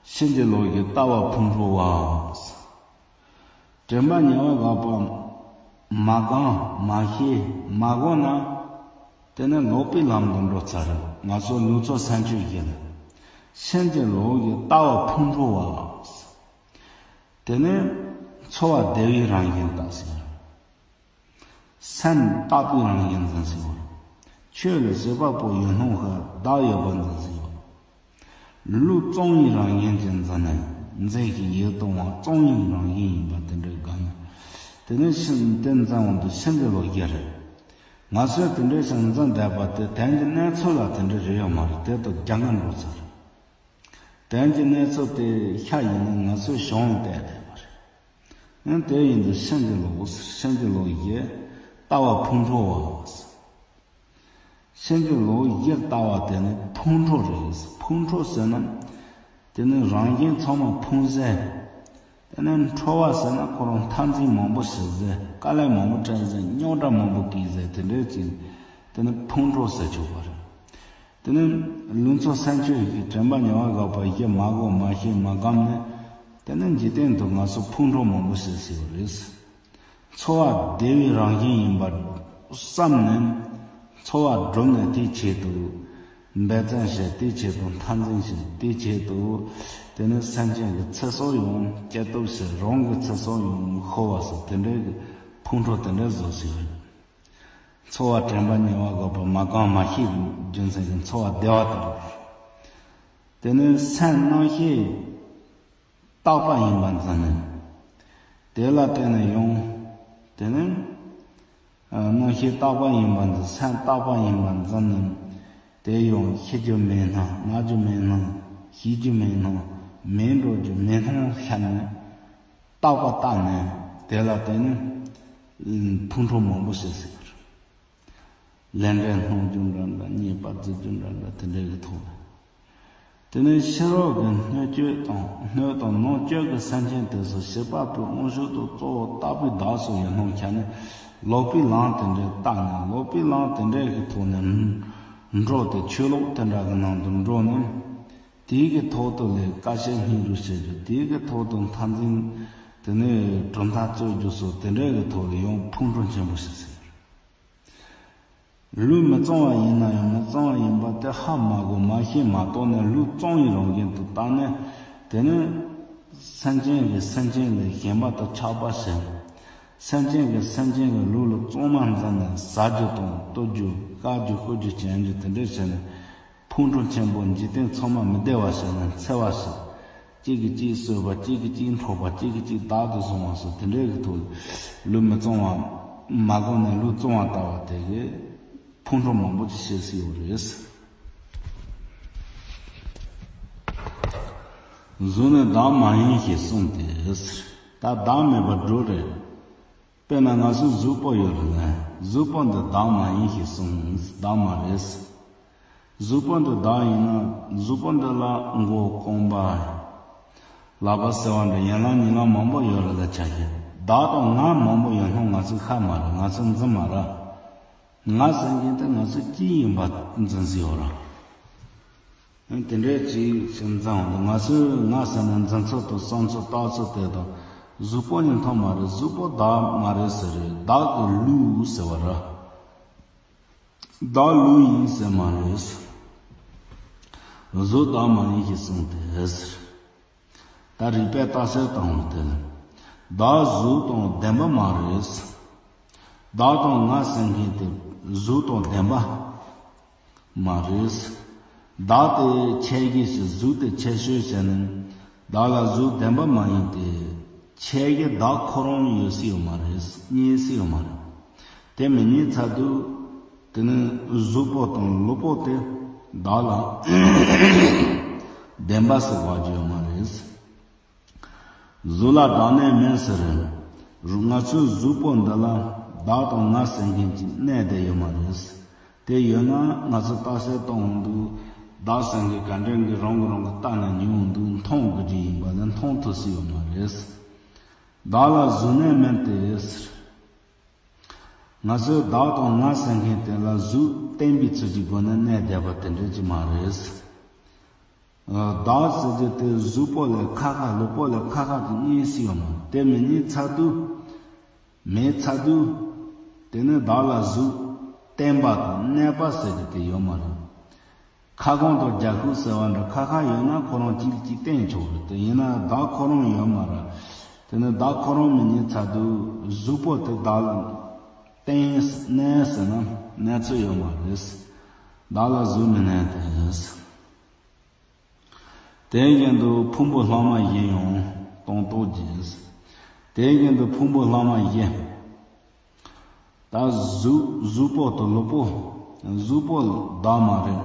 ཕྱིན་ཅི་ལོག་གི་ལྟ་བ་ཕུང་ཁྲོལ་བ། དྲན་པ་ཉེ་བར་དགག་པ་མ་གང་མ་ཤེས་མ་གོ་ན། དེ་ནི་ལོག་པའི་ལམ་དུ་འགྲོ་ཚར། ང་ཚོ་ལུགས་སྲོལ་གསར་བཅོས་བཞིན་ཕྱིན་ཅི་ལོག་གི་ལྟ་བ་ཕུང་ཁྲོལ་བ། དེ་ནི་ཚོར་བ་བདེ་བའི་རང་བཞིན་ལྟ་ཟེར། སེམས་རྟག་པའི་རང་བཞིན་འཛིན་ཟེར་བ། ཆོས་ལ་བྱེད་པ་པོ་ཡོད་སྣང་ཤར་བདག་ཡོད་པ་འཛིན་ཟེར་བ། ལུས་གཙང་བའི་རང་བཞིན་གྱི་འཛིན་ནས་འཛིན་ཞིང་ཡིད་གཏོང་བ་གཙང་བའི་རང་བཞིན་ཡིན་པ་དེ་འདྲའི་དགག་ན། དེ་ནི་ཕྱིན་དེ་འཛིན་འོང་དུས་ཕྱིན་ཅི་ལོག་བཞི་རེད། ང་ཚོས་དེ་འདྲའི་ཞིག་འཛིན་བསྡད་པ་དེ་དོན་གྱི་གནས་ཚུལ་ལ་དེ་འདྲ་རེད་ཡོད་མ་རེད། དེ་དང་རྒྱ་འགལ་འགྲོ་ཚར། དོན་གྱི་གནས་ཚུལ་དེ་ཤ་ཡིན་ན་ང་ཚོས་བྱུང་བལྟས་བསྡད་པ་རེད། ཡང་དེ་ཡིན་དུས་ཕྱིན་ཅི་ལོག་ཕྱིན་ཅི་ལོག་བཞི། ལྟ་བ་ཕུང་ཁྲོལ་བ། ཕྱིན་ཅི་ལོག་བཞིར་ལྟ་བ་དེ་ནི་ཕུང་ཁྲོལ་རེད། ཕུང་ཁྲོལ་ཟེར་ན། དེ་ནི་རང་བཞིན་ཚང་མ་ཕུང་ཟེར། དེ་ནི་ཁྲོལ་བ་ཟེར་ན་ཁོ་རང་འཐབ་འཛིང་མང་པོ་བྱེད་ཟེར། དཀའ་ལས་མང་པོ་སྤྲད་ཟེར། རྙོག་དྲ་མང་པོ་བསྐྱལ་ཟེར། དེ་འདྲའི་ཅིག་དེ་ནི་ཕུང་ཁྲོལ་ཟེར་ཆོག་པ་རེད། དེ་ནི་ལུས་འཚོ་སེམས་ཅན་གྱི་དྲན་པ་ཉེ་བར་འགགས་པ་བཞི་མ་གོ་མ་ཤེས་མ་གོམས་ནས། དེ་ནི་འཇིག་རྟེན་དུ་ང་ཚོ་ཕུང་ཁྲོ་མང་པོ་ཞིག་ཟིན་པ་རེད། འཚོ་བ་བདེ་བའི་རང་བཞིན་ཡིན་པར་བསམ་ནས། འཚོ་བ་བསྒྲུབས་ནས་དེའི་ཆེད་དུ་འབད་བརྩོན་བྱས། དེའི་ཆེད་དུ་འཐབ་འཛིང་བྱས། དེའི་ཆེད་དུ་དེ་ནི་སེམས་ཅན་གྱི་ཚེ་སྲོག་ཡང་བཅད་གཏུབ་བྱས། རང་གི་ཚེ་སྲོག་ཡང་ཤོར་བ་སོགས་དེ་འདྲའི་གི་ཕུང་ཁྲོ་དེ་འདྲ་བཟོ་ཟིན་པ་རེད། འཚོ་བ་དྲན་པ་ཉེ་བར་འགགས་པ་མ་གོམས་མ་ཤེས་རྒྱུ་མཚན་གྱིས་འཚོ་བ་བདེ་བ་དང་། དེ་ནི་སེམས་རྣམ་ཤེས་རྟག་པ་ཡིན་པར་འཛིན་ནས། དེ་ལ་བརྟེན་ནས་ཡང་། དེ་ནི་རྣམ་ཤེས་རྟག་པ་ཡིན་པར་འཛིན། སེམས་རྟག་པ་ཡིན་པར་འཛིན་ནས། དེ་ཡང་ཤི་རྒྱུ་མེད་སྣང་། ན་རྒྱུ་མེད་སྣང་། ཤི་རྒྱུ་མེད་སྣང་། མེད་འགྲོ་རྒྱུ་མེད་སྣང་ཤར་ནས། རྟག་པ་བརྟགས་ནས་དེ་ལ་བརྟེན་ནས་ཕུང་ཁྲོ་མང་པོ་ཞིག་ཟིན་པ་རེད། ལས་འབྲས་སྣང་རྒྱུ་འདྲ་འདྲ། རྙེད་པ་བརྗོད་རྒྱུ་འདྲ་འདྲ་དེ་འདྲའི་གི་ཐོག་ནས། དེ་ནས་ཕྱི་རོལ་གྱི་སྣོད་བཅུད་དང་སྣོད་དང་ནང་བཅུད་ཀྱི་སེམས་ཅན་དེ་ཚོ་བྱིས་པ་པོའི་དབང་ཤུགས་དང་གཙོ་བོ་ལྟ་བུའི་བདག་སོགས་ཡོད་སྣང་ཁྱེར་ནས། ལོག་པའི་ལམ་དེ་འདྲའི་བལྟས་ནས། ལོག་པའི་ལམ་དེ་འདྲའི་གི་ཐོག་ནས་འགྲོ་སྟེ། ཆོས་ལོག་དེ་འདྲ་གི་ནང་དུ་འགྲོ་ནས། དེའི་གི་ཐོག་ཏུ་ལས་དཀའ་སྤྱད་སྙིང་རུས་བྱེད་རྒྱུ། དེའི་གི་ཐོག་ཏུ་འཐབ་འཛིང་། དེ་ནས་གྲུབ་མཐའ་རྩོད་རྒྱུ་སོགས་དེ་འདྲའི་གི་ཐོག་ལ་ཡང་ཕུང་ཁྲོ་ཆེན་པོ་ཞིག་ཟིན། ལུས་མི་གཙང་བ་ཡིན་ན་ཡང་མི་གཙང་བ་ཡིན་པ་དེ་ཧ་མ་གོ་མ་ཤེས་མ་རྟོགས་ནས། ལུས་གཙང་བའི་རང་བཞིན་དུ་བལྟས་ནས། དེ་ནི་སེམས་ཅན་གྱིས་སེམས་ཅན་ལས་གཞན་པ་དང་ཆགས་པ་ཞེན། སེམས་ཅན་གྱིས་སེམས་ཅན་གྱི་ལུས་ལ་གཙང་མ་འཛིན་ནས། ཟ་རྒྱུ་དང་བཏུང་རྒྱུ། བཀག་རྒྱུ་བཀོལ་རྒྱུ་བྱེད་རྒྱུ་དེ་འདྲ་བྱས་ནས། ཕུང་ཁྲོ་ཆེན་པོ། འཇིག་རྟེན་ཚང་མ་མི་བདེ་བ་བྱས་ནས་འཚེ་བ་ཞིག་གཅིག་གིས་གཅིག་གསོད་པ། གཅིག་གིས་གཅིག་འཕྲོག་པ། གཅིག་གིས་གཅིག་བདག་ཏུ་བཟུང་བ་སོགས་དེ་འདྲའི་གི་ཐོག་ལུས་མི་གཙང་བ་མ་གོ་ནས་ལུས་གཙང་བ་ལྟ་བུ་དེ་གིས་ཕུང་ཁྲོ་མང་པོ་ཅིག་བྱེད་སྲིད་ཡོད་རེད། གཟུགས་ནི་བདག་མ་ཡིན་ཞེས་གསུངས་ཏེ། ད་བདག་མེད་པར་འགྲོ་རེད། དཔེར་ན་ང་ཚོའི་གཟུགས་པོ་ཡོད་རེད་ལ། གཟུགས་པོ་འདི་བདག་མ་ཡིན་ཞེས་གསུངས། བདག་མ་རེད། གཟུགས་པོ་འདི་བདག་ཡིན་ན། གཟུགས་པོ་འདི་ལ་མགོ་རྐང་པ་ལག་པ་ཟེར་བ་འདྲ་ཡན་ལག་ཉིང་ལག་མང་པོ་ཡོད་རེད་ལ། ཆ་བཞག་བདག་དང་ང་མང་པོ་ཡོད་སྣང་ང་ཚོས་ཤེས་མ་རེད། ང་ཚོས་འཛིན་མ་རེད། ང་ཟེར་མཁན་དེ་ང་ཚོས་གཅིག་ཡིན་པ་འཛིན་སྲིད་ཡོད་རེད། དེ་འདྲའི་ཅིག་ཞིག་འཛིན་འོང་དུས། ང་ཚོས་ང་ཟེར་ན་འཛིན་ཚུལ་དང་བསམ་ཚུལ་བཏགས་ཚུལ་དེ་དང་། གཟུགས་པོ་གཉིས་མཐུན་མ་རེད། གཟུགས་པོ་བདག་མ་རེད་ཟེར་རེད། བདག་གི་ལུས་ཟེར་བ་རེད། བདག་ལུས་ཡིན་ཟེར་མ་རེད། གཟུགས་བདག་མ་ཡིན་ཞེས་གསུངས་ཏེ་ཟེར། ད་རིགས་པས་བརྟག་དཔྱད་བཏང་བ་དེ་ལ། བདག་གཟུགས་དང་ལྡན་པ་མ་རེད། བདག་དང་ང་ཟེར་མཁན་དེ་གཟུགས་དང་ལྡན་པ་མ་རེད། བདག་དེ་ཁྱད་གཞི་ཞིག་གཟུགས་དེ་ཁྱད་ཆོས་བྱས་ནས། བདག་ལ་གཟུགས་ལྡན་པ་མ་ཡིན་ཏེ། ཁྱད་གཞི་བདག་ཁོ་རང་ཡོད་སྲིད་ཡོད་མ་རེད། རྙེད་སྲིད་ཡོད་མ་རེད། དེ་མི་རྙེད་ཚར་དུས། དེ་ནི་གཟུགས་པོ་དང་ལུས་པོ་དེ་བདག་ལ་བདེན་པ་ཟེར་བ་ཅིག་ཡོད་མ་རེད། གཟུགས་ལ་བདག་གནས་མེད་ཟེར། ང་ཚོའི་གཟུགས་པོ་འདི་ལ་བདག་དང་ང་ཟེར་མཁན་གྱི་གནས་དེ་ཡོད་མ་རེད། དེ་ཡོད་ན་ང་ཚོས་བརྟག་དཔྱད་གཏོང་འོང་དུས། བདག་ཟེར་མཁན་ག་འདྲ་གི་རང་གིས་རང་གི་ལྟ་ན་ཉོན་འོང་དུས། མཐོང་དགོས་ཀྱི་ཡིན་པ་ལས་མཐོང་ཐུབ་སྲིད་ཡོད་མ་རེད། བདག་ལ་གཟུགས་གནས་མེད་དེ་ཟེར། ང་ཚོས་བདག་དང་ང་ཟེར་མཁན་དེ་ལ་གཟུགས་བརྟེན་པའི་ཚུལ་གྱི་སྒོ་ནས་གནས་བསྡད་པ་དེ་འདྲ་ཅིག་མ་རེད། བདག་ཟེར་རྒྱུ་དེ་གཟུགས་པོ་ལས་ཁ་ཁ། ལུས་པོ་ལས་ཁ་ཁ་དེ་རྙེད་སྲིད་ཡོད་མ་རེད། དེ་མི་རྙེད་ཚར་དུས། མེད་ཚར་དུས། དེ་ནི་བདག་ལ་གཟུགས་བརྟེན་པ་དང་གནས་པ་ཟེར་རྒྱུ་དེ་ཡོད་མ་རེད། ཁ་སྐོང་དང་རྒྱབ་ཤུགས་ཟེར་བ་འདྲ། ཁ་ཁ་ཡོད་ན་ཁོ་རང་གཅིག་གིས་གཅིག་བརྟེན་ཆོག་རེད། དེ་ཡིན་ན་བདག་ཁོ་རང་ཡོད་མ་རེད། དེ་ནི་བདག་ཁོ་རང་མི་རྙེད་ཚར་དུས། གཟུགས་པོ་དེ་བདག་ལ་བརྟེན་གནས་ཟེར་ན་གནས་ཚུལ་ཡོད་མ་རེད། བདག་ལ་གཟུགས་མི་གནས་ཏེ། དེ་བཞིན་དུ་ཕུང་པོ་ལྷག་མ་བཞི་ཡང་སྟོང་རྟོགས་ཀྱིས། དེ་བཞིན་དུ་ཕུང་པོ་ལྷག་མ་བཞི། ད་གཟུགས། གཟུགས་པོ་དང་ལུས་པོ། གཟུགས་པོ་བདག་མ་རེད།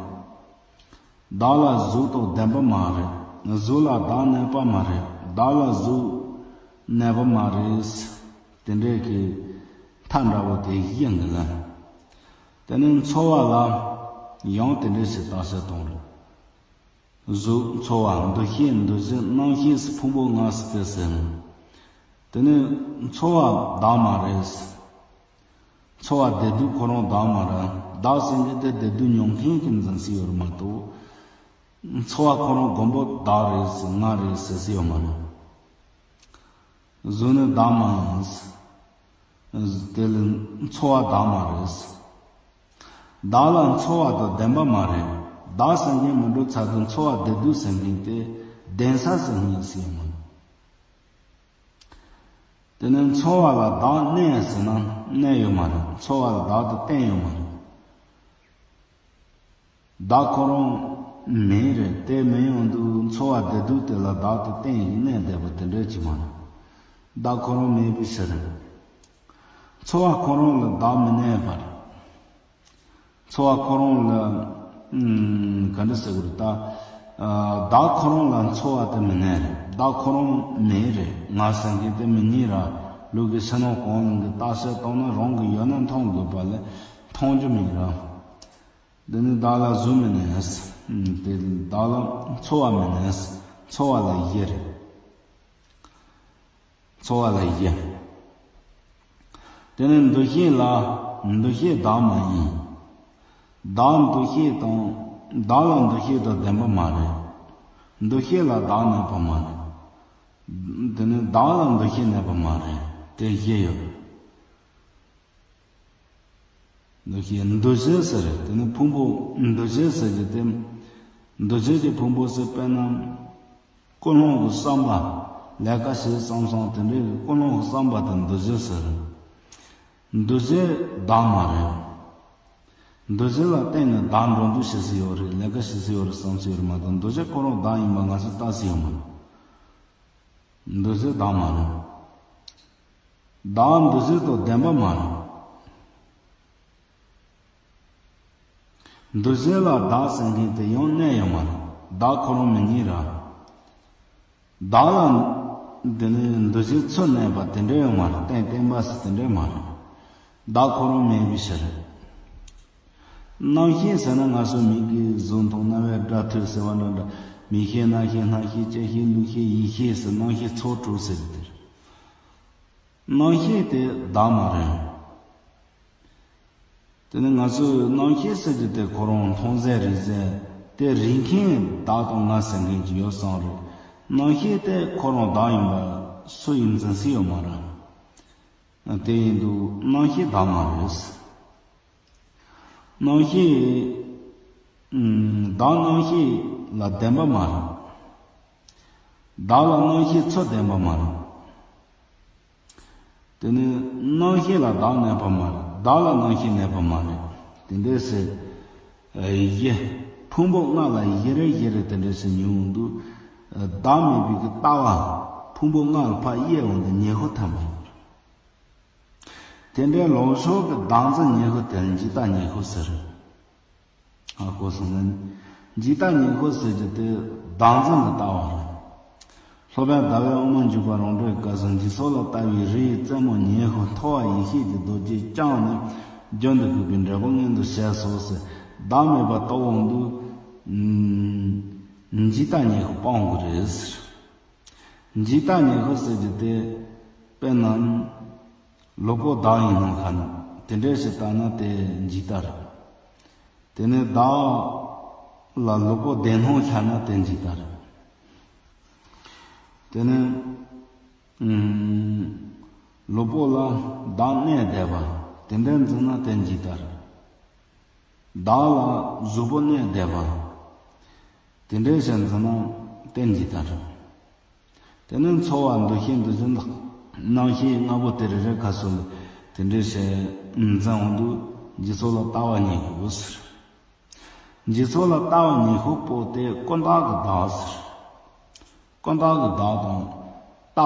བདག་ལ་གཟུགས་དང་ལྡན་པ་མ་རེད། གཟུགས་ལ་བདག་གནས་པ་མ་རེད། བདག་ལ་གཟུགས་གནས་པ་མ་རེད། དེ་འདྲའི་གི་མཐའ་འདྲ་བོ་དེ་བཞི་འདི་ལ། དེ་ནས་འཚོ་བ་ལ་ཡང་དེ་འདྲ་ཞིག་བརྟག་དཔྱད་གཏོང་རོགས། གཟུགས། འཚོ་བ། འདུ་ཤེས། འདུ་བྱེད། རྣམ་ཤེས། ཕུང་པོ་ལྔ་ཟེར་ཏེ་ཟེར། དེ་ནི་འཚོ་བ་བདག་མ་རེད། འཚོ་བ་བདེ་སྡུག་ཁོ་རང་བདག་མ་རེད། བདག་ཟེར་མཁན་དེ་བདེ་སྡུག་མྱོང་མཁན་གྱིས་འཛིན་སྲིད་ཡོད་རེད་མ་གཏོགས། འཚོ་བ་ཁོ་རང་མགོན་པོ་བདག་རེད་ཟེར་ང་རེད་ཟེར་སྲིད་ཡོད་མ་རེད། གཟུགས་ནི་བདག་མ་ཡིན། དེ་ལ་འཚོ་བ་བདག་མ་རེད། བདག་ལ་འཚོ་བ་དང་ལྡན་པ་མ་རེད། བདག་ཟེར་མཁན་མི་འགྲོ་ཚར་དུས་འཚོ་བ་བདེ་སྡུག་ཟེར་མཁན་དེ་ལྡན་ས་ཟེར་མཁན་ཞིག་ཡིན་མོད། དེ་ནས་འཚོ་བ་ལ་བདག་གནས་ཟེར་ན་གནས་ཡོད་མ་རེད། འཚོ་བ་ལ་བདག་ཏུ་བརྟེན་ཡོད་མ་རེད། བདག་ཁོ་རང་མེད་རེད། དེ་མེད་ཡོང་དུས་འཚོ་བ་བདེ་སྡུག་དེ་ལ་བདག་ཏུ་བརྟེན་ཡིན་གནས་བསྡད་པ་དེ་འདྲ་ཅིག་མ་རེད། བདག་ཁོ་རང་མེད་པའི་ཕྱིར། འཚོ་བ་ཁོ་རང་ལ་བདག་མི་གནས་པར། འཚོ་བ་ཁོ་རང་ལ་ཨུམ་ག་འདྲ་ཟེར་དགོས་རེད་ད། ཨ་བདག་ཁོ་རང་ལ་འཚོ་བ་དེ་མི་གནས་རེད། བདག་ཁོ་རང་མེད་རེད། ང་ཟེར་མཁན་དེ་མི་རྙེད་ར། ལུག་གི་ཕྱི་ནང་གང་ལ་གི་བརྟག་དཔྱད་བཏང་ན་རང་གི་ཡོད་ན་མཐོང་དགོས་པ་ལས་མཐོང་རྒྱུ་མེད་ར། འདི་ནི་བདག་ལ་གཟུགས་མི་གནས། དེ་བདག་ལ་འཚོ་བ་མི་གནས། འཚོ་བ་ལ་གཞི་རེད། འཚོ་བ་ལ་གཞི། དེ་ནི་འདུ་ཤེས་ལ་འདུ་ཤེས་བདག་མ་ཡིན། བདག་འདུ་ཤེས་དང་བདག་ལ་འདུ་ཤེས་དང་ལྡན་པ་མ་རེད། འདུ་ཤེས་ལ་བདག་གནས་པ་མ་རེད། དེ་ནི་བདག་ལ་འདུ་ཤེས་གནས་པ་མ་རེད། དེ་གཞི་ཡོད། འདུ་ཤེས་འདུ་བྱེད་ཟེར། དེ་ནི་ཕུང་པོ་འདུ་བྱེད་ཟེར་གྱི་དེ། འདུ་བྱེད་ཀྱི་ཕུང་པོ་ཟེར་དཔེར་ན། ཀུན་སློང་གི་བསམ་པ། ལས་ཀ་བྱེད་བསམ་བསམ་དེ་འདྲའི་ཀུན་སློང་གི་བསམ་པ་དེ་འདུ་བྱེད་ཟེར། འདུ་བྱེད་བདག་མ་རེད། འདུ་བྱེད་ལ་བརྟེན་ནས་བདག་འགྲོ་འདུག་བྱེད་སྲིད་ཡོད་རེད། ལས་ཀ་བྱེད་སྲིད་ཡོད་རེད་བསམ་སྲིད་ཡོད་རེད་མ་གཏོགས་འདུ་བྱེད་ཁོ་རང་བདག་ཡིན་པ་ང་ཚོས་བལྟ་སྲིད་ཡོད་མ་རེད། འདུ་བྱེད་བདག་མ་རེད། བདག་འདུ་བྱེད་དང་ལྡན་པ་མ་རེད། འདུ་བྱེད་ལ་བདག་ཟེར་མཁན་དེ་ཡང་གནས་ཡོད་མ་རེད། བདག་ཁོ་རང་མི་རྙེད་ར། བདག་ལ་འདི་ནི་འདུ་བྱེད་ཚུར་གནས་པ་དེ་འདྲ་ཡོད་མ་རེད། རྟེན་བརྟེན་པ་ཟེར་དེ་འདྲ་མ་རེད། བདག་ཁོ་རང་མེད་པའི་ཕྱིར། རྣམ་ཤེས་ཟེར་ན་ང་ཚོ་མིག་གིས་གཟུགས་མཐོང་རྣ་བས་སྒྲ་ཐོས་ཟེར་བ་འདྲ་འདྲ། མིག་ཤེས་རྣ་ཤེས་སྣ་ཤེས་ལྕེ་ཤེས་ལུས་ཤེས་ཡིད་ཤེས་ཟེར་རྣམ་ཤེས་ཚོགས་དྲུག་ཟེར་གི་དེ་རེད། རྣམ་ཤེས་དེ་བདག་མ་རེད། དེ་ནི་ང་ཚོས་རྣམ་ཤེས་ཟེར་རྒྱུ་དེ་ཁོ་རང་མཐོང་ཟད་རེག་ཟད་དེ་རིག་མཁན་བདག་དང་ང་ཟེར་མཁན་ཅིག་ཡོད་བསམ་རེད། རྣམ་ཤེས་དེ་ཁོ་རང་བདག་ཡིན་པ་སུ་ཡིན་འཛིན་སྲིད་ཡོད་མ་རེད། དེ་ཡིན་དུས་རྣམ་ཤེས་བདག་མ་རེད། རྣམ་ཤེས། ཨུམ། བདག་རྣམ་ཤེས་ལ་ལྡན་པ་མ་རེད། བདག་ལ་རྣམ་ཤེས་ཚུར་ལྡན་པ་མ་རེད། དེ་ནི་རྣམ་ཤེས་ལ་བདག་གནས་པ་མ་རེད། བདག་ལ་རྣམ་ཤེས་གནས་པ་མ་རེད། དེ་འདྲས་སེ། གཞི། ཕུང་པོ་ལྔ་ལ་གཞི་རེ་གཞི་རེ་དེ་འདྲས་སེ་ཉོན་འདུག་བདག་མེད་པའི་གི་ལྟ་བ། ཕུང་པོ་ལྔ་ལ་ཕར་དབྱེ་འོང་དུས་ཉི་ཤུ་ཐམ་པ་ཡོད་རེད། དེ་འདྲའི་ལོག་ཕྱོགས་ཀྱི་བདག་འཛིན་ཉི་ཤུ་དེ་ལ་འཇིག་ལྟ་ཉི་ཤུ་ཟེར། ཨ་ཁོ་སོང་ན། འཇིག་ལྟ་ཉི་ཤུ་ཟེར་རྒྱུ་དེ་བདག་འཛིན་གྱི་ལྟ་བ་རེད། སློབ་དཔོན་ཟླ་བས་དབུ་མ་འཇུག་པ་རང་གྲོལ་སྐབས་སུ་འཇིག་ཚོགས་ལ་ལྟ་བའི་རི་ཡི་རྩེ་མོ་ཉི་ཤུ་མཐོ་བ་ཡེ་ཤེས་ཀྱི་རྡོ་རྗེ་བརྐྱངས་ནས་རྒྱུན་དུ་གུས་པའི་འབྲས་བུ་མངོན་དུ་བྱས་སོ་ཟེར། བདག་མེད་པ་རྟོགས་འོང་དུས། འཇིག་ལྟ་ཉི་ཤུ་སྤང་དགོས་རེད་ཟེར། འཇིག་ལྟ་ཉི་ཤུ་ཟེར་རྒྱུ་དེ། དཔེར་ན། ལུས་པོ་བདག་ཡིན་སྣང་ཁ་ན་དེ་འདྲས་ཞིག་ལྟ་ན་དེ་འཇིག་ལྟ་རེད། དེ་ནས་བདག་ལ་ལུས་པོ་བདེན་སྣང་ཤར་ན་དེ་འཇིག་ལྟ་རེད། དེ་ནས་ཨུམ། ལུས་པོ་ལ་བདག་གནས་བསྡད་པ་དེ་འདྲས་འཛིན་ན་དེ་འཇིག་ལྟ་རེད། བདག་ལ་གཟུགས་པོ་གནས་བསྡད་པ། དེ་འདྲའི་ཞིག་འཛིན་ན་རྟེན་གྱི་བདག་རེད། དེ་ནས་འཚོ་བ་འདུ་ཤེས་འདུ་བྱེད་རྣམ་ཤེས་ལྔ་པོ་དེ་རེ་རེ་ཁ་སོ་ལ་དེ་འདྲའི་ཞིག་འཛིན་འོང་དུས་འཇིག་ཚོགས་ལ་ལྟ་བ་ཉི་ཤུ་ཟེར། འཇིག་ཚོགས་ལ་ལྟ་བ་ཉི་ཤུ་པོ་དེ་ཀུན་བརྟགས་ཀྱི་བདག་ཟེར། ཀུན་བརྟགས་ཀྱི་བདག་དང་། ལྟ་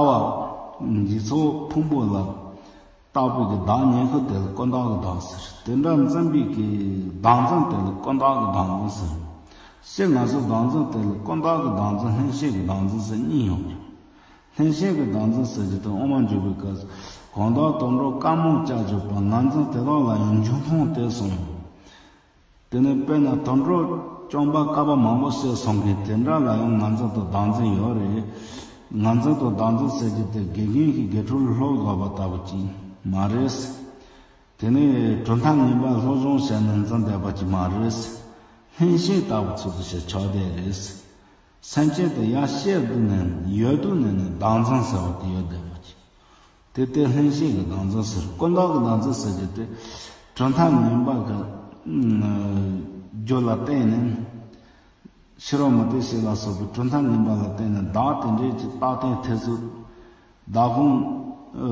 བ། འཇིག་ཚོགས་ཕུང་པོ་ལ། བརྟགས་པའི་གི་བདག་ཉི་ཤུ་དེ་ལ་ཀུན་བརྟགས་ཀྱི་བདག་ཟེར། དེ་འདྲ་འཛིན་པའི་གི་བདག་འཛིན་དེ་ལ་ཀུན་བརྟགས་ཀྱི་བདག་འཛིན་ཟེར། སྤྱིར་ང་ཚོ་བདག་འཛིན་དེ་ལ་ཀུན་བརྟགས་ཀྱི་བདག་འཛིན་བླན་ཤེས་ཀྱི་བདག་འཛིན་ཟེར་གཉིས་ཡོད་རེད། བླན་ཤེས་ཀྱི་བདག་འཛིན་ཟེར་རྒྱུ་དེ་དབུ་མ་འཇུག་པའི་སྐབས་སུ་གང་དག་དུད་འགྲོ་དཀར་མོ་ལྕགས་ཀྱི་བ་ང་འཛིན་དེ་དག་ལ་ཡང་འབྱུང་ཁུངས་དེ་གསུངས་ཡོད། དེ་ནས་དཔེར་ན་དུད་འགྲོ་གཅོང་པ་ཀ་པ་མང་པོ་ཞིག་སོང་གི་དེ་འདྲ་ལ་ཡང་ང་འཛིན་དང་བདག་འཛིན་ཡོད་རེད། ང་འཛིན་དང་བདག་འཛིན་ཟེར་རྒྱུ་དེ་དགེ་རྒན་གྱིས་དགེ་ཕྲུག་ལ་སློབ་དགོས་པ་ལྟ་བུ་ཅིག་མ་རེད། དེ་ནས་གྲུབ་མཐའ་ངན་པ་སློབ་སྦྱོང་བྱས་ནས་འཛིན་བསྡད་པ་ཅིག་མ་རེད། ལྷན་སྐྱེས་ལྟ་བུ་ཚུལ་དུ་བྱས་ཆགས་བསྡད་རེད། སེམས་ཅན་དེ་ཡར་བཤད་སྡོད་ནས་ཡོད་སྡོད་ནས་ནི་བདག་འཛིན་ཟེར་བ་དེ་ཡོད་བསྡད་པ་ཅིག་དེ་ལྟའི་ལྷན་སྐྱེས་ཀྱི་བདག་འཛིན་ཟེར། ཀུན་བཏགས་ཀྱི་བདག་འཛིན་ཟེར་རྒྱུ་དེ་གྲུབ་མཐའ་ངན་པ་གི་རྒྱུ་ལ་བརྟེན་ནས། ཕྱི་རོལ་མུ་སྟེགས་བྱེད་ལ་སོགས་པའི་གྲུབ་མཐའ་ངན་པ་ལ་བརྟེན་ནས་བདག་དེ་འདྲའི་ཅིག་རྟག་བརྟན་ཐེར་ཟུག་བདག་ཁོངས་ཨ་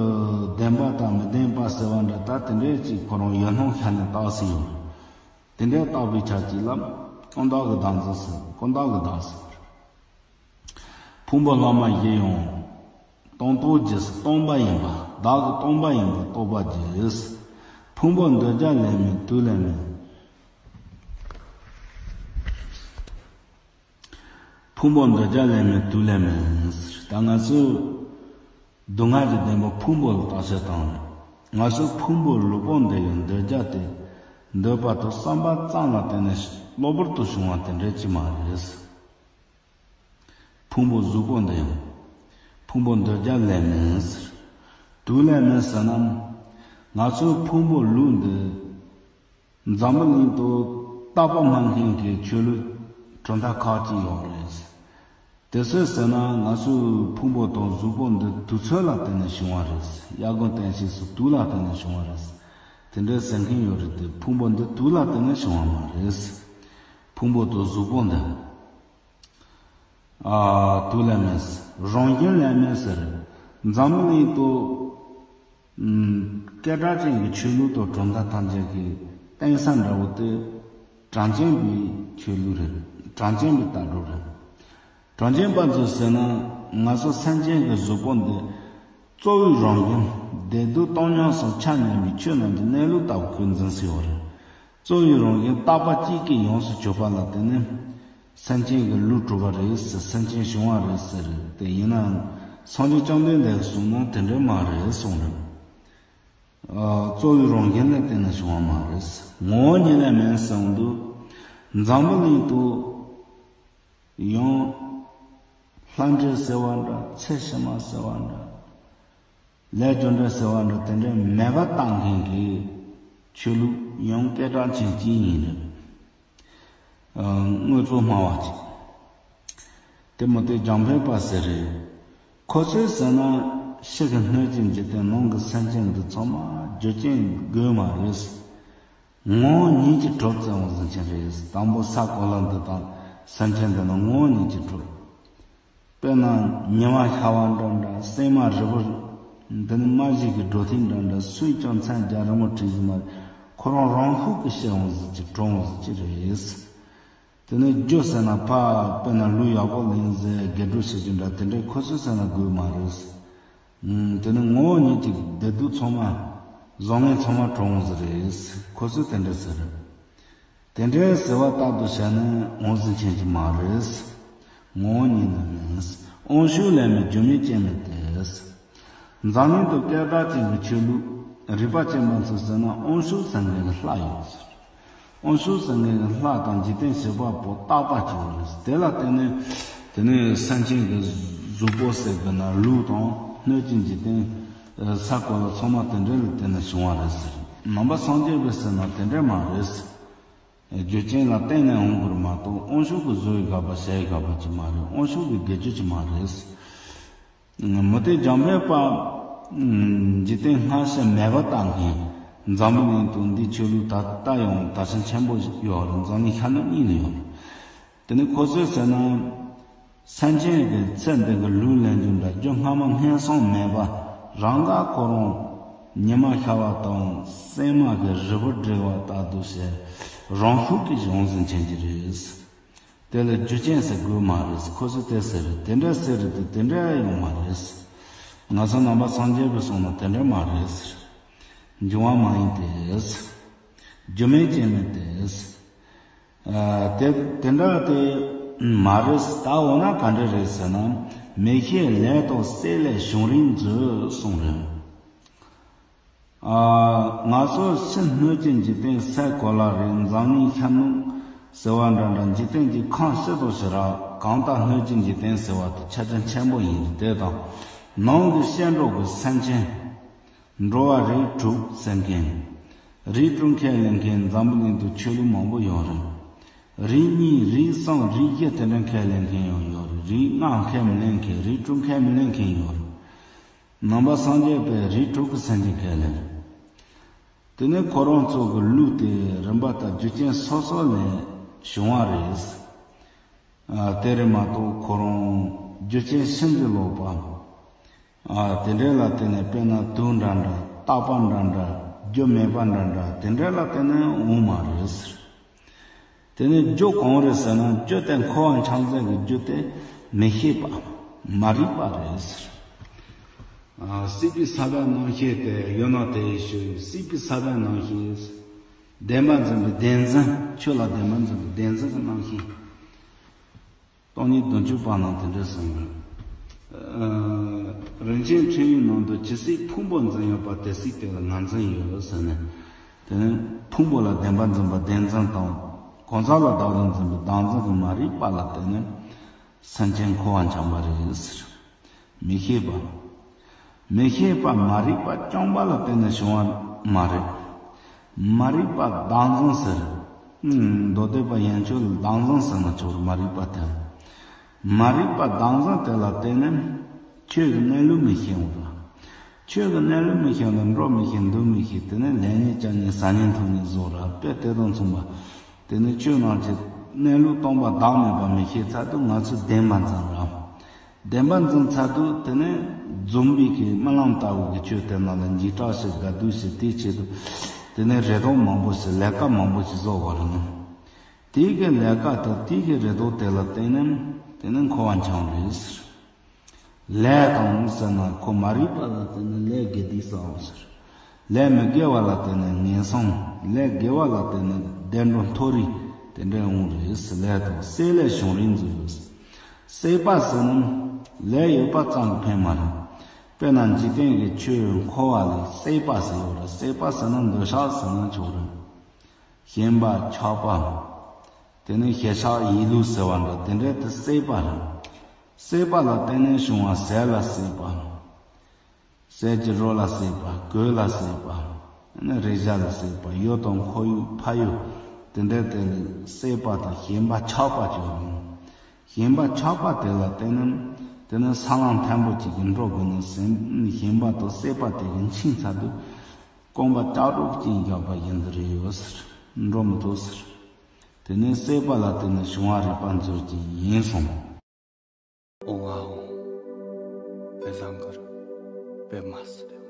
ལྡན་པ་དང་མི་ལྡན་པ་ཟེར་བ་འདྲ། ད་དེ་འདྲའི་ཅིག་ཁོ་རང་ཡུལ་སྣང་ཤར་ནས་བཏགས་ཟིན་ཡོད་རེད། དེ་འདྲའི་བཏགས་པའི་ཆ་ཅིག་ལ་ཀུན་བཏགས་ཀྱི་བདག་འཛིན་ཟེར། ཀུན་བཏགས་ཀྱི་བདག་ཟེར། ཕུང་པོ་ལྷག་མ་བཞི་ཡང་སྟོང་རྟོགས་རྒྱུ་ཟེར། སྟོང་པ་ཡིན་པ། བདག་གི་སྟོང་པ་ཡིན་པ་རྟོགས་པར་བགྱི། ཕུང་པོ་འདུས་བྱས་ལས་མེད་དུས་ལས་མེད། ཕུང་པོ་འདུས་བྱས་ལས་མེད་དུས་ལས་མེད་ཟེར། ད་ང་ཚོས་སྡུག་བསྔལ་གྱི་བདེན་པ་ཕུང་པོ་ལ་བརྟག་དཔྱད་བཏང་རེད། ང་ཚོས་ཕུང་པོ་ལུས་པོ་འདི་ཡང་འདུས་བྱས་ཏེ། འདུས་པ་དང་བསམ་པ་ཙམ་ལ་བརྟེན་ནས་གློ་བུར་དུ་བྱུང་བ་དེ་འདྲ་ཅིག་མ་རེད། ཕུང་པོ་གཟུགས་པོ་འདི་ཡང་ཕུང་པོ་འདུས་བྱས་ལས་མེད་ཟེར། དུས་ལས་མེད་ཟེར་ན། ང་ཚོའི་ཕུང་པོ་ལུས་འདི་འཛམ་བུ་གླིང་དུ་རྟག་པ་སྨྲ་མཁན་གྱི་ཆོས་ལུགས་གྲུབ་མཐའ་ཁག་ཅིག་ཡོད་རེད། དེ་སུས་ཟེར་ན། ང་ཚོའི་ཕུང་པོ་དང་གཟུགས་པོ་འདི་དུས་ཚོད་ལ་བརྟེན་ནས་བྱུང་བ་རེད། དབྱར་དགུན་སྟོན་དཔྱིད་གསུམ་དུས་ལ་བརྟེན་ནས་བྱུང་བ་རེད། དེ་འདྲའི་ཟེར་མཁན་ཡོད་རེད་དེ། ཕུང་པོ་འདི་དུས་ལ་བརྟེན་ནས་བྱུང་བ་མ་རེད། ཕུང་པོ་དང་གཟུགས་པོ་འདི། ཨ། དུས་ལས་མེད། རང་བཞིན་ལས་མེད་ཟེར། འཛམ་བུ་གླིང་དུ་ཨམ། སྐད་གྲགས་ཅན་གྱི་ཆོས་ལུགས་དང་གྲུབ་མཐའ་ཐམས་ཅད་ཀྱི་གཏིང་ས་འདྲ་བོ་དེ་གྲངས་ཅན་པའི་ཆོས་ལུགས་རེད། གྲངས་ཅན་པའི་ལྟ་གྲུབ་རེད། གྲངས་ཅན་པ་ཚོས་ཟེར་ན། ང་ཚོ་སེམས་ཅན་གྱི་གཟུགས་པོ་འདི་གཙོ་བོའི་རང་བཞིན་བདེ་སྡུག་བཏང་སྙོམས་སོགས་ཆ་མཉམ་པའི་ཆོས་རྣམས་ཀྱི་གནས་ལུགས་ལྟ་བུ་ཁོས་འཛིན་སྲིད་ཡོད་རེད། གཙོ་བོའི་རང་བཞིན་རྟག་པ་གཅིག་གིས་ཡོངས་སུ་གྱུར་པ་ལ་བརྟེན་ནས། སེམས་ཅན་གྱི་ལུས་གྲུབ་པ་རེད་ཟེར། སེམས་ཅན་བྱུང་བ་རེད་ཟེར་ཏེ། ཡིན་ནའང་སངས་རྒྱས་བཅོམ་ལྡན་འདས་ཀྱིས་གསུངས་ན་དེ་འདྲ་མ་རེད་གསུངས་རེད། ཨ། གཙོ་བོའི་རང་བཞིན་ལ་བརྟེན་ནས་བྱུང་བ་མ་རེད། ངོ་བོ་ཉིད་ལས་མིན་གསུངས་འདུག་འཛམ་བུ་གླིང་དུ་ཡང་ལྷ་འདྲེ་ཟེར་བ་འདྲ། ཚེ་ཕྱི་མ་ཟེར་བ་འདྲ། ལས་རྒྱུ་འབྲས་ཟེར་བ་འདྲ། དེ་འདྲའི་མེད་པ་བཏང་མཁན་གྱི་ཆོས་ལུགས་ཡང་སྐད་གྲགས་ཅན་གཅིག་ཡིན་རེད། ཨ། དངོས་གཙོ་སྨྲ་བ་ཅིག་དེ་མུ་སྟེགས་འཇམ་དཔལ་དཔའ་ཟེར་རེད། ཁོ་ཚོས་ཟེར་ན། ཕྱི་གི་སྣོད་ཀྱི་འཇིག་རྟེན། ནང་གི་སེམས་ཅན་འདི་ཚང་མ་རྒྱུ་རྐྱེན་དགོས་མ་རེད། ངོ་བོ་ཉིད་ཀྱིས་གྲུབ་ཙམ་འོང་ཟིན་ཅན་རེད། དང་པོ་ས་གོ་ལ་འདི་དང་སེམས་ཅན་འདི་ནི་ངོ་བོ་ཉིད་ཀྱིས་གྲུབ། དཔེར་ན་ཉི་མ་ཤར་བ་འདྲ་འདྲ། སྲན་མ་རི་བོ། འདི་ནི་རྨ་བྱའི་གི་སྒྲོ་ཐིག་འདྲ་འདྲ། སུས་ཀྱང་མཚན་རྒྱ་རིང་མོ་བྲིས་ཟིན་མ་རེད། ཁོ་རང་རང་ཤུགས་ཀྱིས་ཤར་འོང་ཟིན་ཅིག་གྲུབ་འོང་ཟིན་ཅིག་རེད། དེ་ནས་རྒྱུ་ཟེར་ན་ཕ། དཔེར་ན་ལུས་ཡག་པོ་ལེན་ཟེར། དགེ་སྒྲུབ་བྱེད་རྒྱུ་འདྲ། དེ་འདྲའི་ཁོ་ཚོས་ཟེར་ན་དགོས་མ་རེད། ཨུམ། དེ་ནི་ངོ་བོ་ཉིད་ཀྱིས་བདེ་སྡུག་ཚང་མ། བཟང་ངན་ཚང་མ་གྲུབ་འོང་ཟིན་རེད། ཁོ་ཚོས་དེ་འདྲ་ཟེར། དེ་འདྲའི་ཟེར་བ་ལྟར་དུ་བྱས་ན་འོང་ཟིན་ཅན་གྱི་མ་རེད། ངོ་བོ་ཉིད་ནི་མིན། དབང་ཕྱུག་ལས་མེད་རྒྱུ་མེད་རྐྱེན་མེད་དེ། འཛམ་གླིང་དུ་སྐད་གྲགས་ཅན་གྱི་ཆོས་ལུགས་རིག་པ་ཅན་པ་ཚོས་ཟེར་ན། དབང་ཕྱུག་ཟེར་མཁན་གྱི་ལྷ་ཡོད་ཟེར། དབང་ཕྱུག་ཟེར་མཁན་གྱི་ལྷ་དང་འཇིག་རྟེན་བྱེད་པ་པོ་རྟག་པ་གཅིག་པ་རེད། དེ་ལ་བརྟེན་ནས། དེ་ནས་སེམས་ཅན་གྱི་གཟུགས་པོ་ཟེར་གི་ན། ལུས་དང་སྣོད་ཀྱི་འཇིག་རྟེན། ས་གོ་ལ་ཚང་མ་དེ་འདྲ་ལ་བརྟེན་ནས་བྱུང་བ་རེད་ཟེར། ནང་པ་སངས་རྒྱས་པས་ཟེར་ན་དེ་འདྲ་མ་རེད། རྒྱུ་རྐྱེན་ལ་བརྟེན་ནས་འོང་དགོས་མ་གཏོགས། དབང་ཕྱུག་གིས་བཟོ་ཡི་དགག་པ་བྱས་ཡི་དགག་པ་ཅིག་མ་རེད། དབང་ཕྱུག་གིས་དགེ་རྒྱུ་ཅིག་མ་རེད། མུ་སྟེགས་འཇམ་དཔལ་དཔའ། འཇིག་རྟེན་སྔ་ཕྱི་མེད་པ་བཏང་མཁན། འཛམ་བུ་གླིང་དུ་འདིའི་ཆོས་ལུགས་ད་ལྟ་ཡང་དར་ཞིང་ཆེན་པོ་ཡོད་རེད། འཛམ་གླིང་ཤར་ནུབ་གཉིས་ལ་ཡོད་རེད། དེ་ནི་ཁོ་ཚོས་ཟེར་ན། སེམས་ཅན་གྱི་ཚེ་འདི་གི་ལུས་ལེན་རྒྱུ་འདྲ། རྒྱུ་སྔ་མ་སྔོན་སོང་མེད་པ། རང་དགར་ཁོ་རང་ཉི་མ་ཤར་བ་དང་སྲན་མ་གི་རི་བོ་བྲི་བ་ལྟར་དུ་བྱས། རང་ཤུགས་ཀྱིས་འོང་ཟིན་ཅན་གྱི་རེད། དེ་ལ་རྒྱུ་རྐྱེན་ཟེར་དགོས་མ་རེད། ཁོ་ཚོས་དེ་ཟེར་རེད། དེ་འདྲ་ཟེར་རེད་དེ། དེ་འདྲ་ཡོང་མ་རེད། ང་ཚོ་ནང་པ་སངས་རྒྱས་པས་གསུངས་ན་དེ་འདྲ་མ་རེད་ཟེར། འབྱུང་བ་མ་ཡིན་ཏེ། རྒྱུ་མེད་རྐྱེན་མེད་དེ། ཨ། དེ་དེ་འདྲ་དེ་མ་རེད། ད་འོ་ན་ག་འདྲ་རེད་ཟེར་ན། མི་ཤེས་ལས་དང་སྲེད་ལས་བྱུང་རིགས་མཛོད་གསུངས་རེད། ཨ། ང་ཚོ་ཕྱི་སྣོད་ཀྱི་འཇིག་རྟེན་ས་གོ་ལ་རེད། འཛམ་གླིང་ཤར་ནུབ་ཟེར་བ་འདྲ་འདྲ། འཇིག་རྟེན་གྱི་ཁམས་ཕྱི་དང་ཕྱི་ར། གང་ལྟར་སྣོད་ཀྱི་འཇིག་རྟེན་ཟེར་བ་དེ་ཆ་ཅན་ཆེན་པོ་ཡིན། དེ་དང་ནང་གི་ཤར་འགྲོ་གི་སེམས་ཅན། འགྲོ་བ་རིགས་དྲུག་ཟེར་མཁན། རིགས་དྲུག་ཁས་ལེན་མཁན་འཛམ་བུ་གླིང་དུ་ཆོས་ལུགས་མང་པོ་ཡོད་རེད། རིགས་གཉིས་རིགས་གསུམ་རིགས་བཞི་དེ་འདྲ་ཁས་ལེན་མཁན་ཡང་ཡོད་རེད། རིགས་ལྔ་ཁས་མི་ལེན་མཁན། རིགས་དྲུག་ཁས་མི་ལེན་མཁན་ཡོད་རེད། ནང་པ་སངས་རྒྱས་པས་རིགས་དྲུག་གི་སེམས་ཅན་ཁས་ལེན་རེད། དེ་ནས་ཁོ་རང་ཚོ་གི་ལུགས་དེ་རིམ་པ་དང་རྒྱུ་རྐྱེན་སོ་སོ་ལས་བྱུང་བ་རེད། ཨ། དེ་རེད་མ་གཏོགས་ཁོ་རང་རྒྱུ་རྐྱེན་ཕྱིན་ཅི་ལོག་པ། ཨ། དེ་འདྲ་ལ་བརྟེན་ནས་དཔེར་ན་དུག་འདྲ་འདྲ། རྟག་པ་འདྲ་འདྲ། རྒྱུ་མེད་པ་འདྲ་འདྲ། དེ་འདྲ་ལ་བརྟེན་ནས་འོང་མ་རེད་ཟེར། དེ་ནས་རྒྱུ་གང་རེད་ཟེར་ན། རྒྱུ་དེ་འཁོར་བ་འཆིང་བྱེད་ཀྱི་རྒྱུ་དེ་མི་ཤེས་པ། མ་རིག་པ་རེད་ཟེར། ཨ། སྲིད་པའི་ས་བོན་རྣམ་ཤེས་དེ་ཡོད་ན་དེ་ཡི་ཤུལ། སྲིད་པའི་ས་བོན་རྣམ་ཤེས། བདེན་པར་འཛིན་པའི་བདེན་འཛིན། ཆོས་ལ་བདེན་པར་འཛིན་པའི་བདེན་འཛིན་གྱི་རྣམ་ཤེས། སྟོང་ཉིད་བདུན་ཅུ་པ་ནང་དེ་འདྲ་གསུངས་ཡོད། ཨ། རིན་ཆེན་ཕྲེང་བའི་ནང་དུ་ཇི་སྲིད་ཕུང་པོ་འཛིན་ཡོད་པ། དེ་སྲིད་དེ་ལ་ང་འཛིན་ཡོད་ཟེར་ནས། དེ་ནི་ཕུང་པོ་ལ་བདེན་པར་འཛིན་པ་བདེན་འཛིན་དང་། གང་ཟག་ལ་བདག་ཏུ་འཛིན་པའི་བདག་འཛིན་གྱི་མ་རིག་པ་ལ་བརྟེན་ནས་སེམས་ཅན་འཁོར་བར་འཁྱམས་པ་རེད་ཟེར། མི་ཤེས་པ། མི་ཤེས་པ་མ་རིག་པ་རྐྱང་པ་ལ་བརྟེན་ནས་བྱུང་བ་མ་རེད། མ་རིག་པ་བདག་འཛིན་ཟེར། ཨུམ། མདོ་སྡེ་པ་ཡན་ཆོད་ལ་བདག་འཛིན་ཟེར་ན་ཆོག་རེད། མ་རིག་པ་དེ། མ་རིག་པ་བདག་འཛིན་དེ་ལ་བརྟེན་ནས་ཆོས་ཀྱི་གནས་ལུགས་མི་ཤེས་འོང་ར། ཆོས་ཀྱི་གནས་ལུགས་མི་ཤེས་ན་འགྲོ་མི་ཤེས། འདུག་མི་ཤེས། དེ་ནས་ལེགས་ཉེས་བྱ་ཉེས་ཟ་ཉེས་འཐུང་ཉེས་བཟོ་ར། དཔེ་དེ་དང་མཚུངས་པ། དེ་ནས་ཆོས་རྣམས་ཀྱི་གནས་ལུགས་སྟོང་པ་བདག་མེད་པ་མི་ཤེས་ཚར་དུས་ང་ཚོས་བདེན་པར་འཛིན་ར། བདེན་པར་འཛིན་ཚར་དུས་དེ་ནས་རྫུན་པའི་གི་རྨི་ལམ་ལྟ་བུ་གི་ཆོས་དེ་རྣམས་ལ་འཇིགས་སྐྲག་བྱེད། དགའ་སྡུག་བྱེད། དེའི་ཆེད་དུ་དེ་ནས་རེ་དོགས་མང་པོ་ཞིག་ལས་ཀ་མང་པོ་ཞིག་བཟོ་དགོས་རེད། དེའི་གི་ལས་ཀ་དང་དེའི་གི་རེ་དོགས་དེ་ལ་བརྟེན་ནས་དེ་ནས་འཁོར་བར་འཁྱམས་རེད་ཟེར། ལས་དང་ཟེར་ན་ཁོ་མ་རིག་པ་ལ་བརྟེན་ནས་ལས་དགེ་སྡིག་བསགས་འོང་ཟེར། ལས་མི་དགེ་བ་ལ་བརྟེན་ནས་ངན་སོང་། ལས་དགེ་བ་ལ་བརྟེན་ནས་བདེ་འགྲོ་མཐོ་རིས་དེ་འདྲ་འོང་རེད་ཟེར། ལས་དང་སྲེད་ལས་བྱུང་རིགས་འཛིན་ཡོད་ཟེར། སྲེད་པ་ཟེར་ན་ལས་ཡོད་པ་ཙམ་གྱིས་ཕན་མ་རེད། དཔེར་ན་འཇིག་རྟེན་གྱི་ཆོས་འཁོར་བ་ལས་སྲེད་པ་ཟེར་ཡོད་རེད། སྲེད་པ་ཟེར་ན་འདོད་ཆགས་ཟེར་ན་ཆོག་རེད། ཞེན་པ་ཆགས་པ། དེ་ནས་ཞེན་ཆགས་ཡིད་ལུག་ཟེར་བ་འདྲ། དེ་འདྲ་དེ་སྲེད་པ་རེད། སྲེད་པ་ལ་བརྟེན་ནས་བྱུང་བ་ཟས་ལ་སྲེད་པ། ཟས་ཀྱི་རོ་ལ་སྲེད་པ། གོས་ལ་སྲེད་པ། དེ་ནས་རེག་བྱ་ལ་སྲེད་པ། ཡུལ་དང་ཁོར་ཡུག་ཕ་ཡུལ། དེ་འདྲ་དེ་ལ་སྲེད་པ་དང་ཞེན་པ་ཆགས་པ་བྱུང་། ཞེན་པ་ཆགས་པ་དེ་ལ་བརྟེན་ནས་དེ་ནས་ས་ལམ་མཐོན་པོ་ཅིག་གི་འགྲོ་དགོས་ནས་ཟིན། ཞེན་པ་དང་སྲེད་པ་དེ་གི་འཆིང་ཚར་དུས་རྐང་པ་ལྕགས་སྒྲོག་ཅིག་བཞག་པ་བཞིན་དུ་རེད་ཡོད་ཟེར། འགྲོ་མི་ཐུབ་ཟེར། དེ་ནས་སྲེད་པ་ལ་བརྟེན་ནས་བྱུང་བ་རིག་པ་མཛོད་ཅིག་ཡིན་གསུངས། ཨོ་ཨ་ཨོ། པེ་ཟང་གར། པེ་མ་སི།